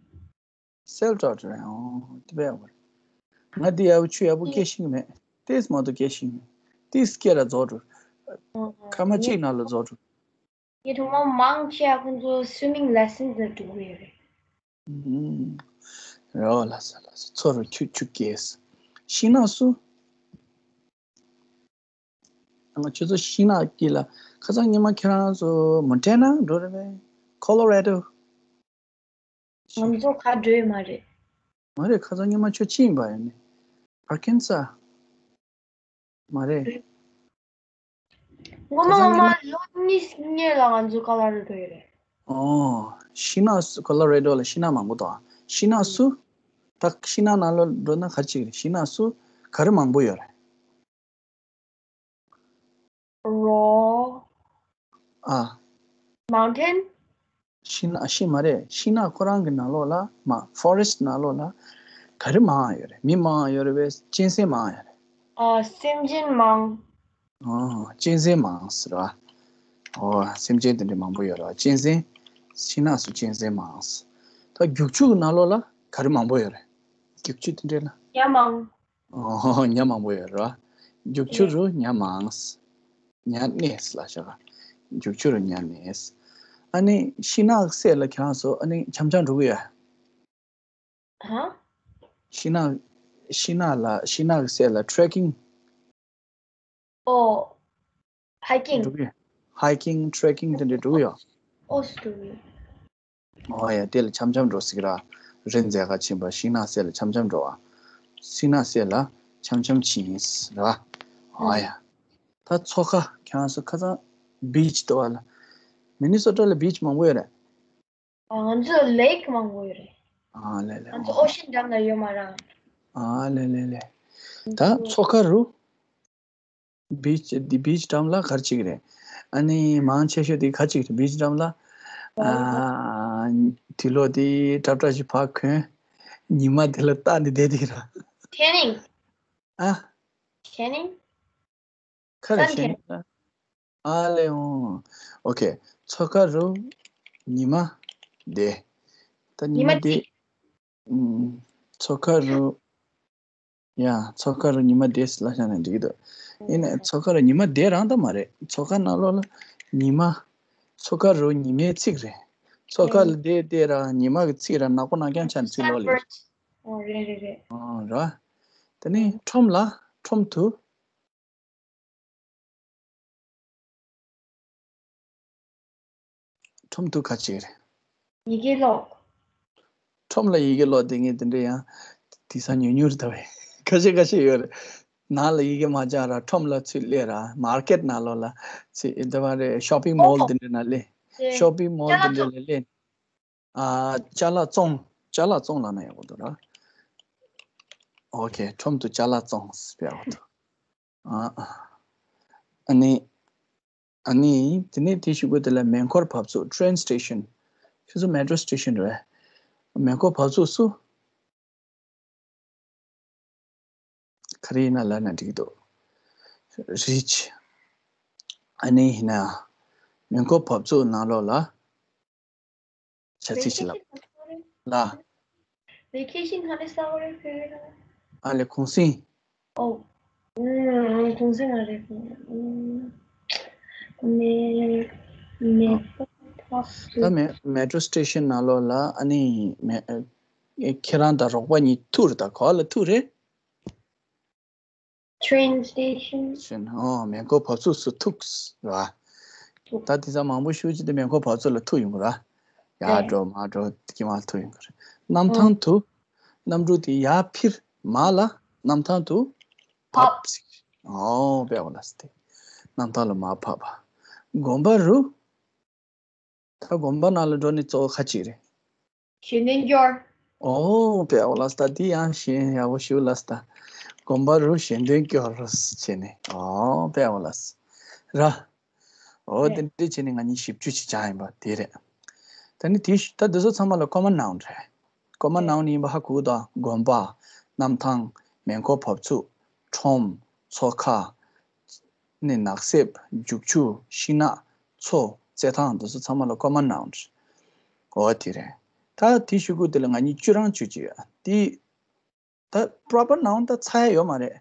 སེལ་ཕི་ཊོ་ཊི་རེད། ཨོ་དེ་བས་ཡག་པོ་རེད། ང་འདི་ཡག་པོ་ཆུ་ཡག་པོ་རྐྱལ་ཤེས་ཀྱི་མེད། ཏིས་མ་གཏོགས་རྐྱལ་ཤེས་ཀྱི་མེད། ཏིས་རྐྱལ་ར་རྫོགས་འགྲོ། ཨོ་ཨོ། སྐར་མ་གཅིག་ནང་ལ་རྫོགས་འགྲོ། ངས་ཐོག་མར་མང་ཆེ་བ་ཁོང་ཚོ་སུའི་མིང་ལེ་སན་ཟེར་འགྲོ་གི་ཡོད་རེད། ཨུམ། རེད་བ། ལགས་སོ་ལགས་སོ། མཚོ་རུ་ཆུ་ཆུ་རྐྱལ། ཤིང་ནགས་སུ། ང་ཁྱོད་ཚོ་ཤིང་ནགས་དཀྱིལ་ལ་ཁ་སང་ཉི་མ་ཁྱེད་རང་ཚོ་མོན་ཊ་ན་འགྲོ་རེད་པས། ཁོ་ལོ་རེ་ཌོ། ང་ཚོ་ག་འགྲོ་ཡི་མ་རེད། མ་རེད། ཁ་སང་ཉི་མ་ཁྱོད་ཅི་ཡིན་པ་ཡིན་ནི། ཨར་ཁན་ས་ས། མ་རེད། ངོ་མ་ཁ་སང་ངོ་ཉི་མ་མ་ལོ་གཉིས་སྔོན་ལ་ང་ཚོ་ཀོ་ལོ་རེ་ཌོ་ཡོད་རེད། ཨོ། ཤིང་ནགས་སུ། ཀོ་ལོ་རེ་ཌོ་ལ་ཤིང་ནགས་མང་པོ་འདུག་ཤིང་ནགས་སུ། ད་ཤིང་ནགས་ནང་ལོགས་འགྲོ་ན་ག་རེ་བྱེད་ཀྱི་རེད། ཤིང་ནགས་སུ་ག་རེ་མང་པོ་ཡོད་རེད། རོ། ཨ། མའུན་ཊེན། ཤིང་ནགས། ཤིང་མ་རེད། ཤིང་ནགས་ཁོ་རང་གི་ནང་ལོགས་ལ་མ། ཕོ་རེ་སི་ཊི་ནང་ལོགས་ལ་ག་རེ་མང་ཡོད་རེད། མི་མང་ཡོད་རེད་པས། གཅན་གཟན་མང་ཡོད་རེད། ཨ། སེམས་ཅན་མང་། ཨ། གཅན་གཟན་མང་ཟེར་བ། ཨོ། སེམས་ཅན་དེ་འདྲ་མང་པོ་ཡོད་རེད་བ། གཅན་གཟན། ཤིང་ནགས་སུ་གཅན་གཟན་མང་ཟེར། ད་རྒྱུག་ཆུ་གི་ནང་ལོགས་ལ་ག་རེ་མང་པོ་ཡོད་རེད། རྒྱུག་ཆུ་དེ་འདྲ་ལ། ཉ་མང་། ཨོ། ཉ་མང་པོ་ཡོད་རེད་བ། རྒྱུག་ཆུ་རུ་ཉ་མང་། ཉ་གནས་ལབ་ཤག་རྒྱུག་ཆུ་རུ་ཉ་གནས། ཨ་ནི་ཤིང་ནགས་སེ་ལ་ཁྱེད་རང་ཚོ་ཨ་ནི་འཆམ་འཆམ་འགྲོ་གི་ཡོད། ཧ། ཤིང་ནགས། ཤིང་ནགས་ལ། ཤིང་ནགས་སེ་ལ་ཊེ་རེ་ཀིང་། ཨོ། ཧའི་ཀིང་། འགྲོ་གི་ཡོད། ཧའི་ཀིང་། ཊེ་རེ་ཀིང་དེ་འདྲ་འགྲོ་གི་ཡོད། ཨོ་སི་ཏུ་རི། ཨོ་ཡ། དེ་ལ་འཆམ་འཆམ་འགྲོ་སྲིད་ཀྱི་ར། རི་འཛེག་ག་ཕྱིན་པ། ཤིང་ནགས་སེ་ལ་འཆམ་འཆམ་འགྲོ་བ། ཤིང་ནགས་སེ་ལ་འཆམ་འཆམ་ཕྱིན་ར། ཨོ་ཡ། ད་མཚོ་ཁ་ཁྱེད་རང་ཚོ་ཁ་སང་བིཆ་འདུག་བ་ལ། མི་ནི་སོ་ཊ་ལ་བིཆ་མང་པོ་ཡོད་རེད། ཨ། ང་ཚོ་ལེག་མང་པོ་ཡོད་རེད། ཨ་ལེ་ལེ། ང་ཚོ་ཨོ་ཤན་འགྲམ་ལ་ཡོད་མ་རེད། ཨ་ལེ་ལེ་ལེ། ད་མཚོ་ཁ་རུ། བིཆ། འདི་བིཆ་འགྲམ་ལ་ག་རེ་བྱེད་ཀྱི་རེད། ཨ་ནི་མང་ཆེ་ཤོས་དེ་ག་རེ་བྱེད་ཀྱི་རེད། བིཆ་འགྲམ་ལ། ཨ། དུག་ལོག་དེ་ཏྲབ་ཏྲབ་ཞིག་ཕར་གོན། ཉི་མ་དེ་ལ་ལྟ་ནས་བསྡད་དེ་ར། ཁེ་ནིང་། ཨ། ཁེ་ནིང་། ག་རེ་ཤེས་ན། ཨ་ལེ་འོང་། ཨོ་ཁེ། མཚོ་ཁ་རུ་ཉི་མ་བསྡད། ད་ཉི་མ་བསྡད། ཨུམ། མཚོ་ཁ་རུ། ཡ། མཚོ་ཁ་རུ་ཉི་མ་བསྡད་ལབ་བཞག་ན་འགྲིག་གི་འདུག་ཡིན་ནའི་མཚོ་ཁ་རུ་ཉི་མ་བསྡད་རང་ད་མ་རེད། མཚོ་ཁ་ནང་ལོགས་ལ་ཉི་མ། མཚོ་ཁ་རུ་ཉི་མའི་ཚིག་རེད། མཚོ་ཁ་ལ་བསྡད་བསྡད་ར་ཉི་མ་གི་ཚིག་ར་ནག་པོ་ནག་རྐྱང་ཆགས་ནས་ཚིག་ལོག་ལེ། ཨོ་རེད་རེད་རེད། ཨོ་ར། དེ་ནས་ཁྲོམ་ལ། ཁྲོམ་དུ། ཁྲོམ་དུ་ག་ཅིག་རེད། ཡི་གེ་ཀློག་ཁྲོམ་ལ་ཡི་གེ་ཀློག་དེ་ངས་དེ་འདྲ་ཡང་དེང་སང་ཉུང་ཉུང་རེད་ད་བས། ཁ་ཤས་ཁ་ཤས་ཡོད་རེད། ནང་ལ་ཡི་གེ་མ་སྦྱངས་ར་ཁྲོམ་ལ་ཚུར་སླེབས་ར་མར་ཀེཊ་ནང་ལོགས་ལ་ཚུར་འདི་བ་རེད། ཤོ་པིང་མོལ་འདི་འདྲ་ནང་སླེབས། ཤོ་པིང་མོལ་འདི་འདྲ་ལ་སླེབས། ཨ། ཅ་ལག་བཙོང་། ཅ་ལག་བཙོང་ལབ་ན་ཡག་པོ་འདུག་ར། ཨོ་ཁེ། ཁྲོམ་དུ་ཅ་ལག་བཙོང་ཟེར་ཡག་པོ་འདུག་ཨ། ཨ་ནི། ཨ་ནི། དེ་ནས་དེའི་གཞུག་གུ་དེ་ལ་མེ་འཁོར་བབས་ཚུགས། ཊེན་སི་ཊེ་ཤན། ཁྱེད་ཚོ་མེ་ཊོ་སི་ཊེ་ཤན་རེད། མེ་འཁོར་བབས་ཚུགས་སུ། ག་རེ་ཡིན་ན་ལབ་ན་འགྲིག་འདུག་རིཆ། ཨ་ནི་ཡིན་ན། མེ་འཁོར་བབས་ཚུགས་ནང་ལོགས་ལ། བྱ་ཚིག་ཅིག་ལབ། ལ། ཝེ་ཁེ་ཤན་ག་རེ་ཟེར་བ་རེད་བོད་ཡིག་ལ། ཨ་ལེ་གུང་སེང་། ཨོ། ཨུམ། གུང་སེང་མ་རེད། ཨུམ། མེ། མེ་ཏོག་ཕག་ད་མེ་མེ་ཊོ་སི་ཊེ་ཤན་ནང་ལོགས་ལ་ཨ་ནི་མེ། ཨེ། ཁྱེད་རང་དང་རོགས་པ་གཉིས་ཐུག་རེད། ད་ག་བ་ལ་ཐུག་རེད། ཊེན་སི་ཊེ་ཤན། ཨོ། མེ་འཁོར་བབས་ཚུགས་སུ་ཐུག་ར། ཐུག་ད་དེང་སང་མང་པོ་ཞེ་ཅིག་དེ་མེ་འཁོར་བབས་ཚུགས་ལ་ཐུག་ཡོང་གི་ར། ཡར་ཨེ། འགྲོ་མར་འགྲོ་དེ་གི་མར་ཐུག་ཡོང་གི་ར། གནམ་ཐང་དུ། གནམ་གྲུ་དེ་ཡར་འཕུར། མར་ལ་གནམ་ཐང་དུ་བབས། ཨོ་དཔེ་ཡག་པོ་ལབ་སོང་སྟེ། གནམ་ཐང་ལ་མར་བབས་པ། དགོན་པ་རུ། ད་དགོན་པ་ནང་ལ་འགྲོ་ནས་གཙོ་བོ་ག་ཅིག་རེད། ཞལ་འདོན་སྐྱོར། ཨོ་དཔེ་ཡག་པོ་ལབ་སོང་ད། འདི་ཡང་ཞེ་ཡག་པོ་ཞེ་པོ་ལབ་སོང་ད། དགོན་པ་རུ་ཞལ་འདོན་སྐྱོར་བྱས་ནས། ཨོ་དཔེ་ཡག་པོ་ལབ་སོང་ར། ཨོ་རེད། དེ་འདྲ་བྱས་ནས་ང་གཉིས་ཞིབ་འཇུག་ཅིག་སྦྱངས་ཡིན་པ་དེ་རེད། ད་ནི་དེ་ད་འདི་ཚོ་ཚང་མ་ལ་ཀོ་མན་ནའུན་རེད། ཀོ་མན་ནའུན་ཡིན་པ་ཧ་གོ་གི་འདུག་དགོན་པ། གནམ་ཐང་། མེ་འཁོར་བབས་ཚུགས། ཁྲོམ། མཚོ་ཁ། ནི་ནགས་གསེབ། རྒྱུག་ཆུ། ཤིང་ནགས། མཚོ། རྩེད་ཐང་། འདི་ཚོ་ཚང་མ་ལ་ཀོ་མན་ནའུན་རེད། འོ་དེ་རེད། ད་དེ་གཞུག་གུ་དེ་ལ་ང་གཉིས་བཅུ་རང་བཅུ་གཅིག་ཡོད་དེ། ད་པོ་རོ་པར་ནའུན་ད་ཚ་ཡ་ཡོད་མ་རེད།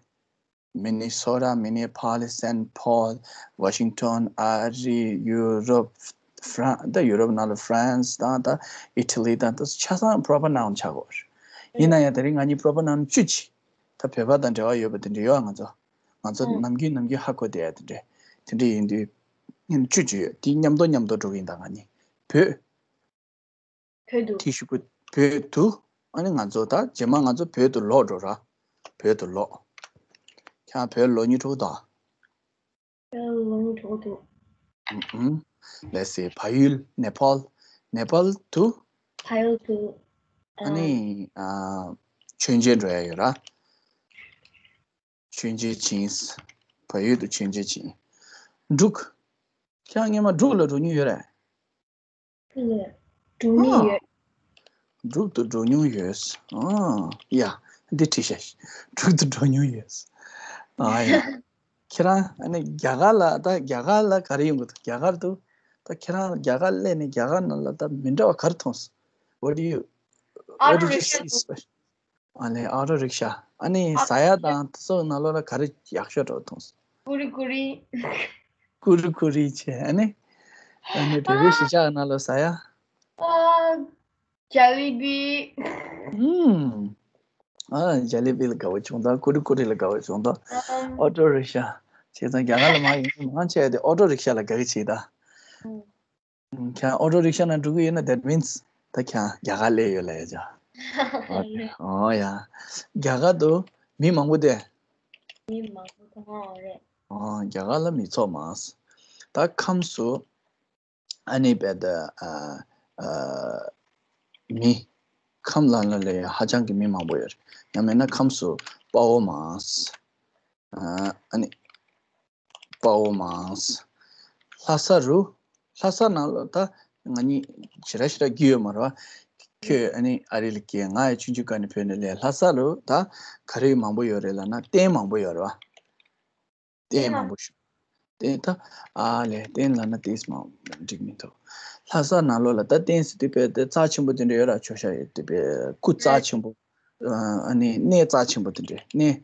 མི་ནི་སོ་ཊ། མི་ནི་པོ་ལིས། སེན་ཕོལ། ཝ་ཤིང་ཊོན། ཨ་རི། ཡུ་རོབ། ཧྥ་རན། ད་ཡུ་རོབ་ནང་ལ་ཧྥ་རན་སི་དང་ད་ཨི་ཊ་ལི་དང་ད་ཆ་ཚང་པོ་རོ་པར་ནའུན་ཆགས་ཀྱི་ཡོད་རེད། ཡིན་ན་ཡང་དེ་རིང་ང་གཉིས་པོ་རོ་པར་ནའུན་བཅུ་གཅིག་ད་བོད་པ་དང་འབྲེལ་བ་ཡོད་པ་དེ་འདྲ་ཡོད། ང་ཚོ་ང་ཚོ་ཨང་ནམ་རྒྱུན་ནམ་རྒྱུན་ཧ་གོ་བསྡད་ཡ་དེ་འདྲ་དེ་འདྲ་ཡིན་དུས་བཅུ་གཅིག་ཡོད། དེ་མཉམ་དུ་མཉམ་དུ་འགྲོ་གི་ཡིན། ད་ང་གཉིས་བོད། བོད་དུ། དེ་གཞུག་གུ་བོད་དུ། ཨ་ནི་ང་ཚོ་ད་རྗེས་མ་ང་ཚོ་བོད་དུ་ལོག་འགྲོ་ར། བོད་དུ་ལོག་ཁྱེད་རང་བོད་ལོག་མྱོང་འགྲོ་གི་འདུག་བོད་ལོག་མྱོང་འགྲོ་གི་འདུག་ཨུམ། ལེ་སི། བལ་ཡུལ། ནེ་པཱལ། ནེ་པཱལ་དུ། བལ་ཡུལ་དུ། ཨ་ནི། ཨ། མཆོད་མཇལ་འགྲོ་ཡ་ཡོད་ར། མཆོད་མཇལ་ཕྱིན། བལ་ཡུལ་དུ་མཆོད་མཇལ་ཕྱིན། འབྲུག་ཁྱེད་རང་སྔོན་མ་འབྲུག་ལ་འགྲོ་མྱོང་ཡོད་རེད། འབྲུག་ལ་འགྲོ་མྱོང་ཡོད། འབྲུག་ཏུ་འགྲོ་མྱོང་ཡོད། ཨ། ཡ། འདི་བྲིས་ཤག་འབྲུག་ཏུ་འགྲོ་མྱོང་ཡོད། ཨ་ཡ། ཁྱེད་རང་ཨ་ནི་རྒྱ་གར་ལ་ད་རྒྱ་གར་ལ་ག་རེ་ཡོང་གི་འདུག་རྒྱ་གར་དུ། ད་ཁྱེད་རང་རྒྱ་གར་སླེབས་ནས་རྒྱ་གར་ནང་ལ་ད་མི་འདྲ་བ་ག་རེ་མཐོང་སོང་། What do you, what did you see special? ཨ་ནི་ཨོ་ཊོ་རིག་ཤ། ཨ་ནི་ཟ་ཡ་དང་དེ་ཚོ་ནང་ལོགས་ལ་ག་རེ་ཡག་ཤོས་འདྲ་བོ་མཐོང་སོང་། ཀུ་རི་ཀུ་རི། ཀུ་རི་ཀུ་རི་བྱས། ཨ་ནི། ཨ་ནི་བོད་པའི་གཞིས་ཆགས་ནང་ལ་ཟ་ཡ། ཨ། ཇ་ལི་བི། ཨུམ། ཨ། ཇ་ལི་བི་ལ་དགའ་བོ་བྱུང་ད། ཀུ་རི་ཀུ་རི་ལ་དགའ་བོ་བྱུང་ད། ཨམ། ཨོ་ཊོ་རིག་ཤ། བྱས་ཙང་རྒྱ་གར་ལ་མར་ཡོང་མཁན་མང་ཆེ་བ་དེ་ཨོ་ཊོ་རིག་ཤ་ལ་དགའ་གི་བྱེད་ད། ཨུམ། ཁྱེད་ཨོ་ཊོ་རིག་ཤ་ནང་འགྲོ་གི་ཡོད་ན། That means ད་ཁྱེད་རྒྱ་གར་སླེབས་ཡོད་ལབ་ཡ་ཅག་ཨོ་ཡ། རྒྱ་གར་དུ་མི་མང་པོ་དེ། མི་མང་པོ་དེ་ཧང་རེད། ཨོ། རྒྱ་གར་ལ་མི་ཚོགས་མང་། ད་ཁམས་སུ། ཨ་ནི་བས་ད་ཨ་ཨ་མི་ཁམས་ལ་ལ་ལས་ཧ་ཅང་གི་མི་མང་པོ་ཡོད་རེད། ཡང་མིན་ན་ཁམས་སུ་དཔའ་བོ་མང་། ཨ་ནི་དཔའ་བོ་མང་། ལྷ་ས་རུ། ལྷ་ས་ནང་ལོ་ད་ང་གཉིས་ཞེ་དྲག་ཞེ་དྲག་རྒྱུས་ཡོད་མ་རེད་བ། ཁྱོད་ཨ་ནི་ཨ་རི་ལ་སྐྱེས། ང་ཡང་ཆུང་ཆུང་སྒང་ནས་བོད་ནས་སླེབས། ལྷ་ས་རུ་ད་ག་རེ་མང་པོ་ཡོད་རེད་ལབ་ན་རྟེན་མང་པོ་ཡོད་རེད་བ། རྟེན་མང་པོ་ཞིག་རྟེན་ད་ཨ་ལས་རྟེན་ལབ་ན་ཏིས་མ་འགྲིག་མི་འདུག་ལྷ་ས་ནང་ལོགས་ལ་ད་རྟེན་ཟེར་དུས་དཔེ་དེ་རྩ་ཆེན་པོ་དེ་འདྲ་ཡོད་ར། མཆོད་བཤམས་ཡོད་དུས་དཔེ་སྐུ་རྩ་ཆེན་པོ། ཨ་ནི་གནས་རྩ་ཆེན་པོ་དེ་འདྲ་གནས།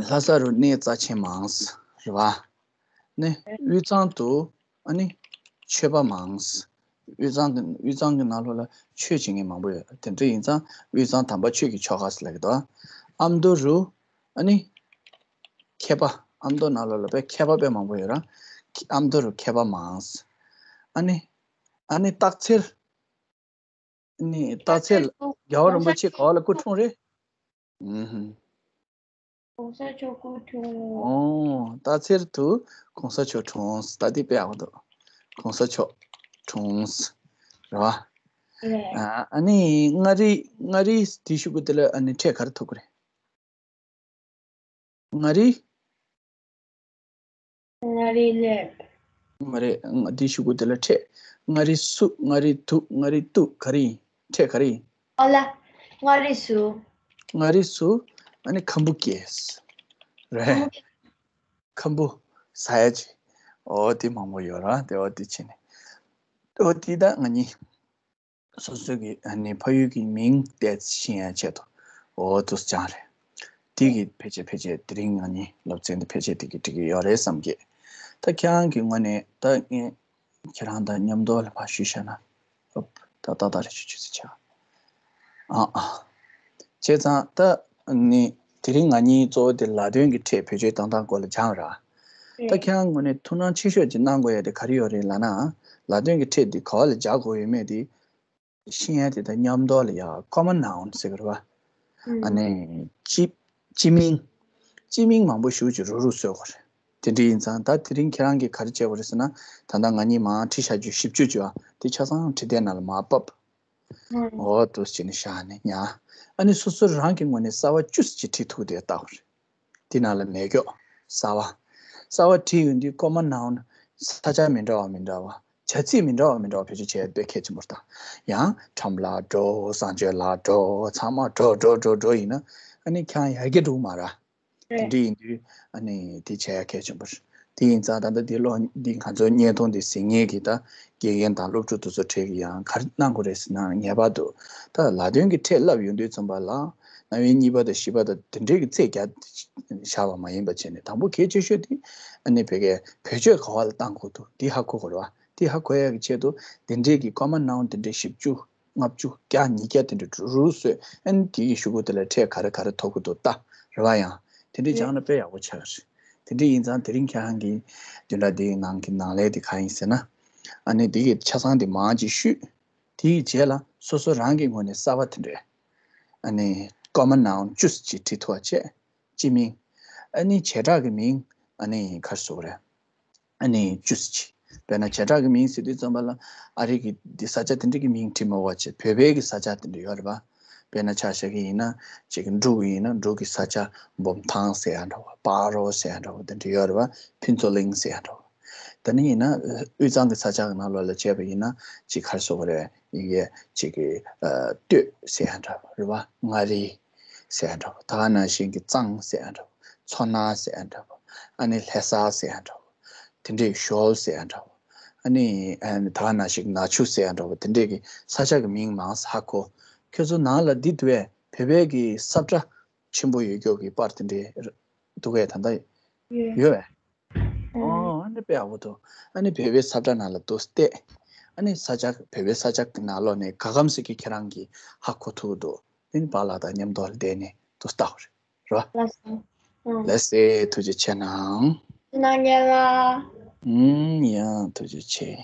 ལྷ་ས་རུ་གནས་རྩ་ཆེན་མང་ས་རེད་བ། ནི་དབུས་གཙང་དུ་ཨ་ནི་ཆོས་པ་མང་ས། དབུས་གཙང་གི་དབུས་གཙང་གི་ནང་ལོགས་ལ་ཆོས་བྱེད་མཁན་མང་པོ་ཡོད། དེ་འདྲ་ཡིན་ཙང་དབུས་གཙང་དམ་པ་ཆོས་ཀྱི་ཆོལ་ཁ་ཟེར་ལབ་ཀྱི་འདུག་ཨ་མདོ་རུ་ཨ་ནི་མཁས་པ། ཨ་མདོ་ནང་ལོགས་ལ་དཔེ་མཁས་པ་དཔེ་མང་པོ་ཡོད་ར། ཨ་མདོ་རུ་མཁས་པ་མང་ས། ཨ་ནི་ཨ་ནི་སྟག་འཚེར། ཨ་ནི་སྟག་འཚེར་ལ་རྒྱལ་བ་རིན་པོ་ཆེ་ག་བ་ལ་སྐུ་འཁྲུངས་རེད། ཨུ་ཧུམ། གོང་ས་མཆོག་སྐུ་འཁྲུངས། ཨོ། སྟག་འཚེར་དུ་གོང་ས་མཆོག་འཁྲུངས། ད་འདི་དཔེ་ཡག་པོ་འདུག་གོང་ས་མཆོག་འཁྲུངས། རེད་བ། རེད། ཨ་ཨ་ནི་མངའ་རིས། མངའ་རིས་དེ་གཞུག་གུ་དེ་ལ་ཨ་ནི་ཕྲད་ག་རེ་ཐུག་གི་རེད། མངའ་རིས། མངའ་རིས་སླེབས། མངའ་རིས། འདི་གཞུག་གུ་དེ་ལ་ཕྲད། མངའ་རིས་སུ། མངའ་རིས་དུ། མངའ་རིས་ཏུ། ག་རེ་ཡིན། ཕྲད་ག་རེ་ཡིན། ཨོ་ལ། མངའ་རིས་སུ། མངའ་རིས་སུ། ཨ་ནི་ཁམ་བུ་སྐྱེས། རེད། ཁམ་བུ་ཟ་ཡ་ཅིག་ཨོ་དེ་མང་པོ་ཡོད་ར། དེ་ཨོ་དེ་ཕྱིན་ནས། ཨོ་དེ་ད་ང་གཉིས་སོ་སོ་གི་ཨ་ནི་ཕ་ཡུལ་གྱི་མིང་བལྟས་ཤེས་ཡ་ཆེད་དུ་ཨོ་དུ་སྦྱངས་རེད། དེ་གི་ཕལ་ཆེར་ཕལ་ཆེར་དེ་རིང་ང་གཉིས་སློབ་ཚན་དེ་ཕལ་ཆེར་དེ་གི་འགྲིག་གི་ཡོད་རེད་བསམ་གི། ད་ཁྱེད་རང་གི་ངོས་ནས་ད་ངས་ཁྱེད་རང་དང་མཉམ་དུ་ལ་ཕར་ཞུས་བཞག་ན། ཨོ། ད་ཏག་ཏག་རེད། ཆུ་ཆུ་ཚོད་ཆགས། ཨ་ཨ། བྱས་ཙང་ད་ནི་དེ་རིང་ང་གཉིས་གཙོ་བོ་དེ་ལ་དོན་གྱི་ཕྲད་བེད་སྤྱོད་བཏང་སྟངས་སྐོར་ལ་སྦྱངས་ར། ད་ཁྱེད་རང་ངོས་ནས་ཐུགས་སྣང་ཆེ་ཤོས་ཅིག་གནང་དགོས་ཡ་དེ་ག་རེ་ཡོད་རེད་ལབ་ན། ལ་དོན་གྱི་ཕྲད་འདི་ག་བ་ལ་སྦྱར་དགོས་ཡོད་མེད་དེ་ཤེས་ཡ་དེ་ད་མཉམ་དུ་ལ་ཡ་common noun ཟེར་གི་རེད་བ། ཨ་ནི་སྤྱི་སྤྱི་མིང་། སྤྱི་མིང་མང་པོ་ཞེ་པོ་ཅིག་རུག་རུག་བཟོ་དགོས་རེད། དེ་འདྲ་ཡིན་ཙང་ད་དེ་རིང་ཁྱེད་རང་གིས་ག་རེ་བྱེད་དགོས་རེད་ཟེར་ན། ད་ལྟ་ང་གཉིས་མར་བྲིས་བཞག་རྒྱུ་བཞི་བཅུ་ཅིག་ཡོད་ཨ། དེ་ཆ་ཚང་བྲིས་དེབ་ནང་ལ་མར་ཕབ། ཨོ་དུ་བྱས་ནས་བཞག་ནས་ཉར། ཨ་ནི་སོ་སོ་རང་གི་ངོས་ནས་གསར་པ་བཅུ་ཙམ་ཅིག་བྲིས་ཐུབ་དེ་ལྟ་དགོས་རེད། དེ་ནང་ལ་མེད་ཀྱོག་གསར་པ། གསར་པ་བྲིས་ཡོང་དུས་common noun། ས་ཆ་མི་འདྲ་བ་མི་འདྲ་བ། བྱ་ཚིག་མི་འདྲ་བ་མི་འདྲ་བ་བེད་སྤྱོད་བྱས་པའི་གལ་ཆེན་པོ་རེད་ད། ཡང་ཁྲོམ་ལ་འགྲོ། གསང་སྤྱོད་ལ་འགྲོ། ཚང་མ་འགྲོ་འགྲོ་འགྲོ་འགྲོ་ཡིན་ན་ཨ་ནི་ཁྱེད་རང་ཡར་རྒྱས་འགྲོ་གི་མ་རེད། དེ་འདྲ་ཡིན་དུས་ཨ་ནི་དེ་བྱས་ཡ་གལ་ཆེན་པོ་རེད། དེ་ཡིན་ཙང་ད་ལྟ་འདི་ཀློག་འདི་ང་ཚོ་བརྙན་ཐུང་འདི་གཟིགས་མཁན་གྱི་ད་དགེ་རྒན་དང་སློབ་ཕྲུག་དེ་ཚོ་གྲས་ཀྱིས་ཡང་ག་རེ་གནང་དགོས་རེད་ཟེར་ན། ངེས་པར་དུ་ད་ལ་དོན་གྱི་ཕྲད་བསླབ་ཡོང་དུས་ཙམ་པ་ལ་རྣམ་དབྱེ་གཉིས་པ་དང་བཞི་པ་དང་དེ་འདྲའི་གི་ཚིག་རྒྱག་བཞག་པ་མ་ཡིན་པ་བྱས་ནས། དང་པོ་གལ་ཆེ་ཤོས་དེ་ཨ་ནི་བོད་སྐད་བེད་སྤྱོད་ག་བ་ལ་བཏང་དགོས་འདུག་འདི་ཧ་གོ་དགོས་རེད་བ། དེ་ཧ་གོ་ཡ་གི་ཆེད་དུ་དེ་འདྲའི་གི་common noun དེ་འདྲའི་བཞི་བཅུ་ལྔ་བཅུ་བརྒྱ་ཉིས་བརྒྱ་དེ་འདྲ་རུ་རུ་བཟོས། ཨ་ནི་དེ་གི་གཞུག་གུ་དེ་ལ་ཕྲད་ག་རེ་ག་རེ་ཐོབ་ཀྱི་འདུག་ལྟ་རེད་བ། ཡང་དེ་འདྲའི་སྦྱངས་ན་དཔེ་ཡག་པོ་ཆགས་རེད། དེ་འདྲ་ཡིན་ཙང་དེ་རིང་ཁྱེད་རང་གིས་བདུན་ཕྲག་འདིའི་ནང་གི་ནང་ལས་དེ་ག་ཡིན་ཟེར་ན། ཨ་ནི་དེ་གི་ཆ་ཚང་དེ་མང་ཅིག་ཞུས། དེའི་རྗེས་ལ་སོ་སོ་རང་གི་ངོས་ནས་གསར་པ་དེ་འདྲས། ཨ་ནི་common noun བཅུ་ཙམ་ཅིག་བྲིས་ཐུབ་པ་བྱས། སྤྱི་མིང་། ཨ་ནི་བྱེ་བྲག་གི་མིང་། ཨ་ནི་ག་རེ་ཟེར་དགོས་རེད། ཨ་ནི་བཅུ་ཙམ་ཅིག་དཔེར་ན་བྱེ་བྲག་གི་མིང་ཟེར་དུས་ཙམ་པ་ལ་ཨ་རི་གི་འདི་ས་ཆ་དེ་འདྲ་གི་མིང་བྲིས་མ་དགོས་པ་བྱས། བོད་པའི་གི་ས་ཆ་དེ་འདྲ་ཡོད་རེད་པ། དཔེར་ན་ཆ་བཞག་གི་ཡིན་ན་ཅིག་འབྲུག་ཡིན་ན་འབྲུག་གི་ས་ཆ་འབུམ་ཐང་ཟེར་ཡ་འདྲ་བོ། སྤ་རོ་ཟེར་ཡ་འདྲ་བོ་དེ་འདྲ་ཡོད་རེད་པ། ཕུན་ཚོགས་གླིང་ཟེར་ཡ་འདྲ་བོ། ད་ནི་ཡིན་ན་དབུས་གཙང་གི་ས་ཆ་གི་ནང་ལོགས་ལ་བྱས་པ་ཡིན་ན་ཅིག་ག་རེ་ཟེར་དགོས་རེད། ཡི་གེ་ཅིག་གི་ཨ་སྟོད་ཟེར་ཡ་འདྲ་བོ་རེད་པ། མངའ་རིས་ཟེར་ཡ་འདྲ་བོ། ད་ག་ནང་བཞིན་གྱི་གཙང་ཟེར་ཡ་འདྲ་བོ། མཚོ་སྣ་ཟེར་ཡ་འདྲ་བོ། ཨ་ནི་ལྷ་ས་ཟེར་ཡ་འདྲ་བོ། དེ་འདྲའི་ཞོལ་ཟེར་ཡ་འདྲ་བོ། ཨ་ནི་ཨ་ནི་ད་ག་ནང་བཞིན་ནག་ཆུ་ཟེར་ཡ་འདྲ་བོ། དེ་འདྲའི་གི་ས་ཆ་གི་མིང་མང་ས་ཧ་གོ། ཁྱོད་ཚོ་ནང་ལ་འདི་འདུག་པས། བོད་པའི་གི་ས་བཀྲ་ཆེན་པོ་ཡོད་ཀྱོག་གི་པར་དེ་འདྲའི་འདུག་གས། ད་ལྟ་ཡོད་པས། ཨོ་ཨ་ནི་དཔེ་ཡག་པོ་འདུག་ཨ་ནི་བོད་པའི་ས་བཀྲ་ནང་ལ་འདུག་སྟེ། ཨ་ནི་ས་ཆ་བོད་པའི་ས་ཆ་གི་ནང་ལོགས་ནས་ག་གམ་ཟིག་གི་ཁྱེད་རང་གིས་ཧ་གོ་ཐུབ་ཀྱི་འདུག་དེ་ནི་པཱ་ལགས་དང་མཉམ་དུ་བསྡད་ནས་འདུག་ལྟ་དགོས་རེད། རོ། ལགས་སོ། ལགས་སེ། ཐུགས་རྗེ་ཆེ་གནང་། ཐུགས་རྗེ་གནང་། ཡ། ཨུམ། ཡ། ཐུགས་རྗེ་ཆེ།